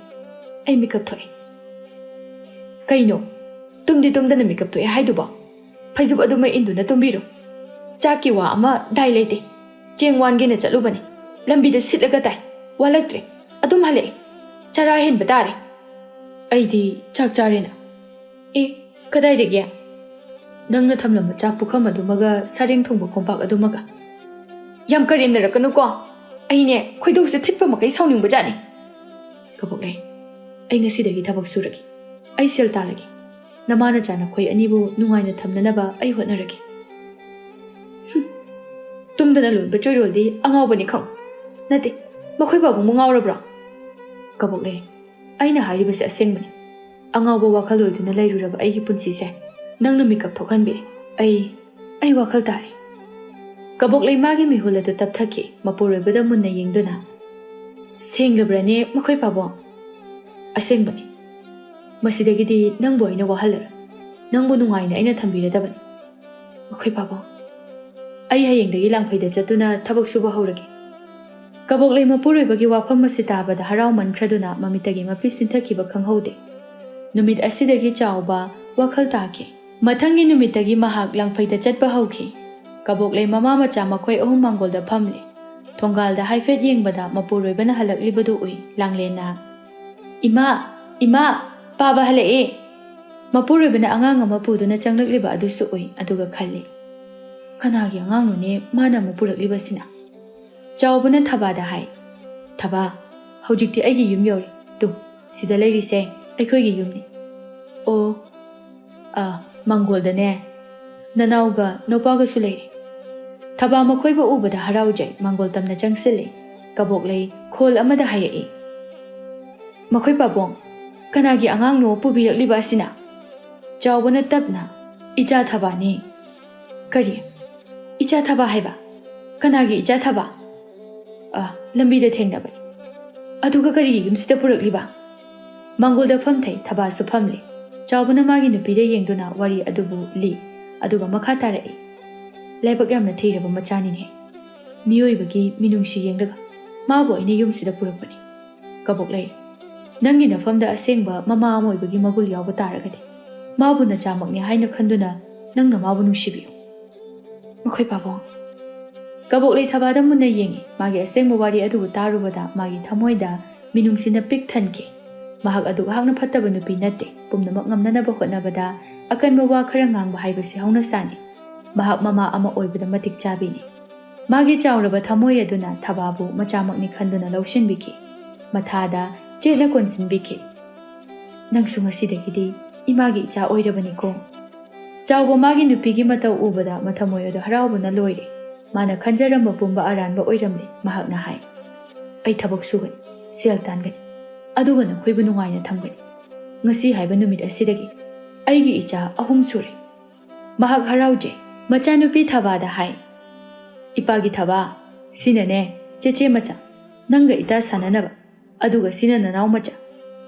ꯑꯩ ꯃꯤꯀꯞ ꯊꯣꯛꯑꯦ꯫" "ꯀꯩꯅꯣ? ꯇꯨꯝꯗꯤ ꯇꯨꯝꯗꯅ ꯃꯤꯀꯞ ꯊꯣꯛꯑꯦ ꯍꯥꯏꯗꯨꯕꯣ? ꯐꯩꯖꯨꯞ ꯑꯗꯨꯃꯛ ꯏꯟꯗꯨꯅ ꯇꯨꯝꯕꯤꯔꯣ꯫ ꯆꯥꯛꯀꯤ ꯋꯥ ꯑꯃ ꯗꯥꯏ ꯂꯩꯇꯦ꯫ ꯆꯦꯡ ꯋꯥꯟꯒꯦꯅ ꯆꯠꯂꯨꯕꯅꯤ꯫ ꯂꯝꯕꯤꯗ ꯁꯤꯠꯂꯒ ꯇꯥꯏ꯫ ꯋꯥꯜꯂꯛꯇ꯭ꯔꯦ꯫ ꯑꯗꯨꯝ ꯍꯜꯂꯛꯑꯦ꯫ ꯆꯔꯥ ꯍꯦꯟꯕ ꯇꯥꯔꯦ꯫ ꯑꯩꯗꯤ ꯆꯥꯛ ꯆꯥꯔꯦꯅ꯫" "ꯑꯦ, ꯀꯗꯥꯏꯗꯒꯤ?" "ꯅꯪꯅ ꯊꯝꯂꯝꯕ ꯆꯥꯛ ꯄꯨꯈꯝ ꯑꯗꯨꯃꯒ ꯁꯥꯔꯦꯡ ꯊꯣꯡꯕ ꯀꯣꯝꯄꯥꯛ ꯑꯗꯨꯃꯒ꯫" "ꯌꯥꯝ ꯀꯔꯦꯝꯅꯔꯛꯀꯅꯨꯀꯣ꯫ ꯑꯩꯅꯦ, ꯈꯣꯏꯗꯧꯁꯦ ꯊꯤꯠꯄ ꯃꯈꯩ ꯁꯥꯎꯅꯤꯡꯕꯖꯥꯠꯅꯤ꯫" "ꯀꯕꯣꯛꯂꯩ, ꯑꯩ ꯉꯁꯤꯗꯒꯤ ꯊꯕꯛ ꯁꯨꯔꯒꯦ꯫ ꯑꯩ ꯁꯦꯜ ꯇꯥꯜꯂꯒꯦ꯫ ꯅꯃꯥ ꯅꯆꯥ ꯅꯈꯣꯏ ꯑꯅꯤꯕꯨ ꯅꯨꯡꯉꯥꯏꯅ ꯊꯝꯅꯅꯕ ꯑꯩ ꯍꯣꯠꯅꯔꯒꯦ꯫" "ꯍꯨꯝ, ꯇꯨꯝꯗꯅ ꯂꯣꯟꯕ ꯆꯣꯏꯔꯣꯜꯗꯤ ꯑꯉꯥꯎꯕꯅꯤ ꯈꯪ꯫ ꯅꯠꯇꯦ, ꯃꯈꯣꯏ ꯄꯥꯕꯨꯡꯕꯨ ꯉꯥꯎꯔꯕ꯭ꯔꯣ?" "ꯀꯕꯣꯛꯂꯩ, ꯑꯩꯅ ꯍꯥꯏꯔꯤꯕꯁꯤ ꯑꯁꯦꯡꯕꯅꯤ꯫ ꯑꯉꯥꯎꯕ ꯋꯥꯈꯜ ꯑꯣꯏꯗꯨꯅ ꯂꯩꯔꯨꯔꯕ ꯑꯩꯒꯤ ꯄꯨꯟꯁꯤꯁꯦ ꯅꯪꯅ ꯃꯤꯀꯞ ꯊꯣꯛꯍꯟꯕꯤꯔꯦ꯫ ꯑꯩ, ꯑꯩ ꯋꯥꯈꯜ ꯇꯥꯔꯦ꯫" ꯀꯕꯣꯛꯂꯩ ꯃꯥꯒꯤ ꯃꯤꯍꯨꯜ ꯑꯗꯨ ꯇꯞꯊꯈꯤ꯫ ꯃꯄꯨꯔꯣꯏꯕꯗ ꯃꯨꯟꯅ ꯌꯦꯡꯗꯨꯅ, "ꯁꯦꯡꯂꯕ꯭ꯔꯅꯦ, ꯃꯈꯣꯏ ꯄꯥꯕꯨꯡ?" "ꯑꯁꯦꯡꯕꯅꯤ꯫ ꯃꯁꯤꯗꯒꯤꯗꯤ ꯅꯪꯕꯨ ꯑꯩꯅ ꯋꯥꯍꯜꯂꯔꯣꯏ꯫ ꯅꯪꯕꯨ ꯅꯨꯡꯉꯥꯏꯅ ꯑꯩꯅ ꯊꯝꯕꯤꯔꯗꯕꯅꯤ, ꯃꯈꯣꯏ ꯄꯥꯕꯨꯡ꯫ ꯑꯩ ꯍꯌꯦꯡꯗꯒꯤ ꯂꯥꯡꯐꯩꯗ ꯆꯠꯇꯨꯅ ꯊꯕꯛ ꯁꯨꯕ ꯍꯧꯔꯒꯦ꯫" ꯀꯕꯣꯛꯂꯩ ꯃꯄꯨꯔꯣꯏꯕꯒꯤ ꯋꯥꯐꯝ ꯑꯁꯤ ꯇꯥꯕꯗ ꯍꯔꯥꯎꯃꯟꯈ꯭ꯔꯗꯨꯅ ꯃꯃꯤꯠꯇꯒꯤ ꯃꯄꯤ ꯆꯤꯟꯊꯈꯤꯕ ꯈꯪꯍꯧꯗꯦ꯫ ꯅꯨꯃꯤꯠ ꯑꯁꯤꯗꯒꯤ ꯆꯥꯎꯕ ꯋꯥꯈꯜ ꯇꯥꯈꯤ꯫ ꯃꯊꯪꯒꯤ ꯅꯨꯃꯤꯠꯇꯒꯤ ꯃꯍꯥꯛ ꯂꯥꯡꯐꯩꯗ ꯆꯠꯄ ꯍꯧꯈꯤ꯫ ꯀꯕꯣꯛꯂꯩ ꯃꯃꯥ ꯃꯆꯥ ꯃꯈꯣꯏ ꯑꯍꯨꯝ ꯃꯥꯡꯒꯣꯜꯗ ꯐꯝꯂꯤ꯫ ꯊꯣꯡꯒꯥꯜꯗ ꯍꯥꯏꯐꯦꯠ ꯌꯦꯡꯕꯗ ꯃꯄꯨꯔꯣꯏꯕꯅ ꯍꯜꯂꯛꯂꯤꯕꯗꯨ ꯎꯏ꯫ ꯂꯥꯡꯂꯦꯟꯅ, "ꯏꯃꯥ, ꯏꯃꯥ, ꯄꯥꯕ ꯍꯜꯂꯛꯑꯦ!" ꯃꯄꯨꯔꯣꯏꯕꯅ ꯑꯉꯥꯡ ꯑꯃ ꯄꯨꯗꯨꯅ ꯆꯪꯂꯛꯂꯤꯕ ꯑꯗꯨꯁꯨ ꯎꯏ, ꯑꯗꯨꯒ ꯈꯜꯂꯤ, "ꯀꯅꯥꯒꯤ ꯑꯉꯥꯡꯅꯣꯅꯦ ꯃꯥꯅ ꯑꯃꯨꯛ ꯄꯨꯔꯛꯂꯤꯕꯁꯤꯅ?" ꯆꯥꯎꯕꯅ ꯊꯕꯥꯗ ꯍꯥꯏ, "ꯊꯕꯥ, ꯍꯧꯖꯤꯛꯇꯤ ꯑꯩꯒꯤ ꯌꯨꯝ ꯌꯧꯔꯦ꯫ ꯇꯨ, ꯁꯤꯗ ꯂꯩꯔꯤꯁꯦ ꯑꯩꯈꯣꯏꯒꯤ ꯌꯨꯝꯅꯤ꯫ ꯑꯣ, ꯑ, ꯃꯥꯡꯒꯣꯜꯗꯅꯦ, ꯅꯅꯥꯎꯒ ꯅꯧꯄꯥꯒꯁꯨ ꯂꯩꯔꯤ꯫ ꯊꯕꯥ ꯃꯈꯣꯏꯕꯨ ꯎꯕꯗ ꯍꯔꯥꯎꯖꯩ, ꯃꯥꯡꯒꯣꯜ ꯇꯝꯅ ꯆꯪꯁꯤꯜꯂꯤ꯫ ꯀꯕꯣꯛꯂꯩ ꯈꯣꯜ ꯑꯃꯗ ꯍꯥꯏꯔꯛꯏ, "ꯃꯈꯣꯏ ꯄꯥꯕꯣꯡ, ꯀꯅꯥꯒꯤ ꯑꯉꯥꯡꯅꯣ ꯄꯨꯕꯤꯔꯛꯂꯤꯕ ꯑꯁꯤꯅ?" ꯆꯥꯎꯕꯅ ꯇꯞꯅ, "ꯏꯆꯥ ꯊꯕꯥꯅꯤ꯫" "ꯀꯔꯤ? ꯏꯆꯥ ꯊꯕꯥ ꯍꯥꯏꯕ? ꯀꯅꯥꯒꯤ ꯏꯆꯥ ꯊꯕꯥ?" "ꯑ, ꯂꯝꯕꯤꯗ ꯊꯦꯡꯅꯕꯅꯤ꯫" "ꯑꯗꯨꯒ ꯀꯔꯤꯒꯤ ꯌꯨꯝꯁꯤꯗ ꯄꯨꯔꯛꯂꯤꯕ?" ꯃꯥꯡꯒꯣꯜꯗ ꯐꯝꯊꯩ, ꯊꯕꯥꯁꯨ ꯐꯝꯂꯤ꯫ ꯆꯥꯎꯕꯅ ꯃꯥꯒꯤ ꯅꯨꯄꯤꯗ ꯌꯦꯡꯗꯨꯅ ꯋꯥꯔꯤ ꯑꯗꯨꯕꯨ ꯂꯤ, ꯑꯗꯨꯒ ꯃꯈꯥ ꯇꯥꯔꯛꯏ, "ꯂꯥꯏꯕꯛ ꯌꯥꯝꯅ ꯊꯤꯔꯕ ꯃꯆꯥꯅꯤꯅꯦ꯫ ꯃꯤꯑꯣꯏꯕꯒꯤ ꯃꯤꯅꯨꯡꯁꯤ ꯌꯦꯡꯂꯒ ꯃꯥꯕꯨ ꯑꯩꯅ ꯌꯨꯝꯁꯤꯗ ꯄꯨꯔꯛꯄꯅꯤ꯫" "ꯀꯕꯣꯛꯂꯩ, ꯅꯪꯒꯤ ꯅꯐꯝꯗ ꯑꯁꯦꯡꯕ ꯃꯃꯥ ꯑꯃ ꯑꯣꯏꯕꯒꯤ ꯃꯒꯨꯜ ꯌꯥꯎꯕ ꯇꯥꯔꯒꯗꯤ, ꯃꯥꯕꯨ ꯅꯆꯥꯃꯛꯅꯤ ꯍꯥꯏꯅ ꯈꯟꯗꯨꯅ ꯅꯪꯅ ꯃꯥꯕꯨ ꯅꯨꯡꯁꯤꯕꯤꯌꯨ꯫" "ꯃꯈꯣꯏ ꯄꯥꯕꯨꯡ꯫" ꯀꯕꯣꯛꯂꯩ ꯊꯕꯥꯗ ꯃꯨꯟꯅ ꯌꯦꯡꯉꯤ꯫ ꯃꯥꯒꯤ ꯑꯁꯦꯡꯕ ꯋꯥꯔꯤ ꯑꯗꯨꯕꯨ ꯇꯥꯔꯨꯕꯗ ꯃꯥꯒꯤ ꯊꯃꯣꯏꯗ ꯃꯤꯅꯨꯡꯁꯤꯅ ꯄꯤꯛ ꯊꯟꯈꯤ꯫ ꯃꯍꯥꯛ ꯑꯗꯨꯛ ꯍꯥꯛꯅ ꯐꯠꯇꯕ ꯅꯨꯄꯤ ꯅꯠꯇꯦ꯫ ꯄꯨꯝꯅꯃꯛ ꯉꯝꯅꯅꯕ ꯍꯣꯠꯅꯕꯗ ꯑꯀꯟꯕ ꯋꯥ ꯈꯔ ꯉꯥꯡꯕ ꯍꯥꯏꯕꯁꯤ ꯍꯧꯅꯁꯥꯅꯤ꯫ ꯃꯍꯥꯛ ꯃꯃꯥ ꯑꯃ ꯑꯣꯏꯕꯗ ꯃꯇꯤꯛ ꯆꯥꯕꯤꯅꯤ꯫ ꯃꯥꯒꯤ ꯆꯥꯎꯔꯕ ꯊꯃꯣꯏ ꯑꯗꯨꯅ ꯊꯕꯥꯕꯨ ꯃꯆꯥꯃꯛꯅꯤ ꯈꯟꯗꯨꯅ ꯂꯧꯁꯤꯟꯕꯤꯈꯤ꯫ ꯃꯊꯥꯗ ꯆꯦꯠꯅ ꯀꯣꯟꯁꯤꯟꯕꯤꯈꯤ꯫ "ꯅꯪꯁꯨ ꯉꯁꯤꯗꯒꯤꯗꯤ ꯏꯃꯥꯒꯤ ꯏꯆꯥ ꯑꯣꯏꯔꯕꯅꯤꯀꯣ꯫" ꯆꯥꯎꯕ ꯃꯥꯒꯤ ꯅꯨꯄꯤꯒꯤ ꯃꯇꯧ ꯎꯕꯗ ꯃꯊꯃꯣꯏ ꯑꯗꯨ ꯍꯔꯥꯎꯕꯅ ꯂꯣꯏꯔꯦ꯫ ꯃꯥꯅ ꯈꯟꯖꯔꯝꯕ ꯄꯨꯝꯕ ꯑꯔꯥꯟꯕ ꯑꯣꯏꯔꯝꯂꯦ꯫ ꯃꯍꯥꯛꯅ ꯍꯥꯏ, "ꯑꯩ ꯊꯕꯛ ꯁꯨꯒꯅꯤ, ꯁꯦꯜ ꯇꯥꯟꯒꯅꯤ, ꯑꯗꯨꯒ ꯅꯈꯣꯏꯕꯨ ꯅꯨꯡꯉꯥꯏꯅ ꯊꯝꯒꯅꯤ꯫ ꯉꯁꯤ ꯍꯥꯏꯕ ꯅꯨꯃꯤꯠ ꯑꯁꯤꯗꯒꯤ ꯑꯩꯒꯤ ꯏꯆꯥ ꯑꯍꯨꯝ ꯁꯨꯔꯦ꯫" ꯃꯍꯥꯛ ꯍꯔꯥꯎꯖꯩ꯫ ꯃꯆꯥꯅꯨꯄꯤ ꯊꯕꯥꯗ ꯍꯥꯏ, "ꯏꯄꯥꯒꯤ ꯊꯕꯥ, ꯁꯤꯅꯅꯦ, ꯆꯦꯆꯦ ꯃꯆꯥ, ꯅꯪꯒ ꯏꯇꯥ ꯁꯥꯟꯅꯅꯕ, ꯑꯗꯨꯒ ꯁꯤꯅ ꯅꯅꯥꯎ ꯃꯆꯥ꯫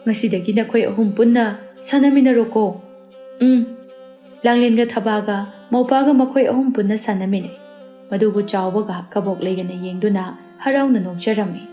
ꯉꯁꯤꯗꯒꯤ ꯅꯈꯣꯏ ꯑꯍꯨꯝ ꯄꯨꯟꯅ ꯁꯥꯟꯅꯃꯤꯟꯅꯔꯣꯀꯣ꯫" "ꯎꯝ꯫" ꯂꯥꯡꯂꯦꯟꯒ ꯊꯕꯥꯒ ꯃꯧꯄꯥꯒ ꯃꯈꯣꯏ ꯑꯍꯨꯝ ꯄꯨꯟꯅ ꯁꯥꯟꯅꯃꯤꯟꯅꯩ꯫ ꯃꯗꯨꯕꯨ ꯆꯥꯎꯕꯒ ꯀꯕꯣꯛꯂꯩꯒꯅ ꯌꯦꯡꯗꯨꯅ ꯍꯔꯥꯎꯅ ꯅꯣꯛꯆꯔꯝꯃꯤ꯫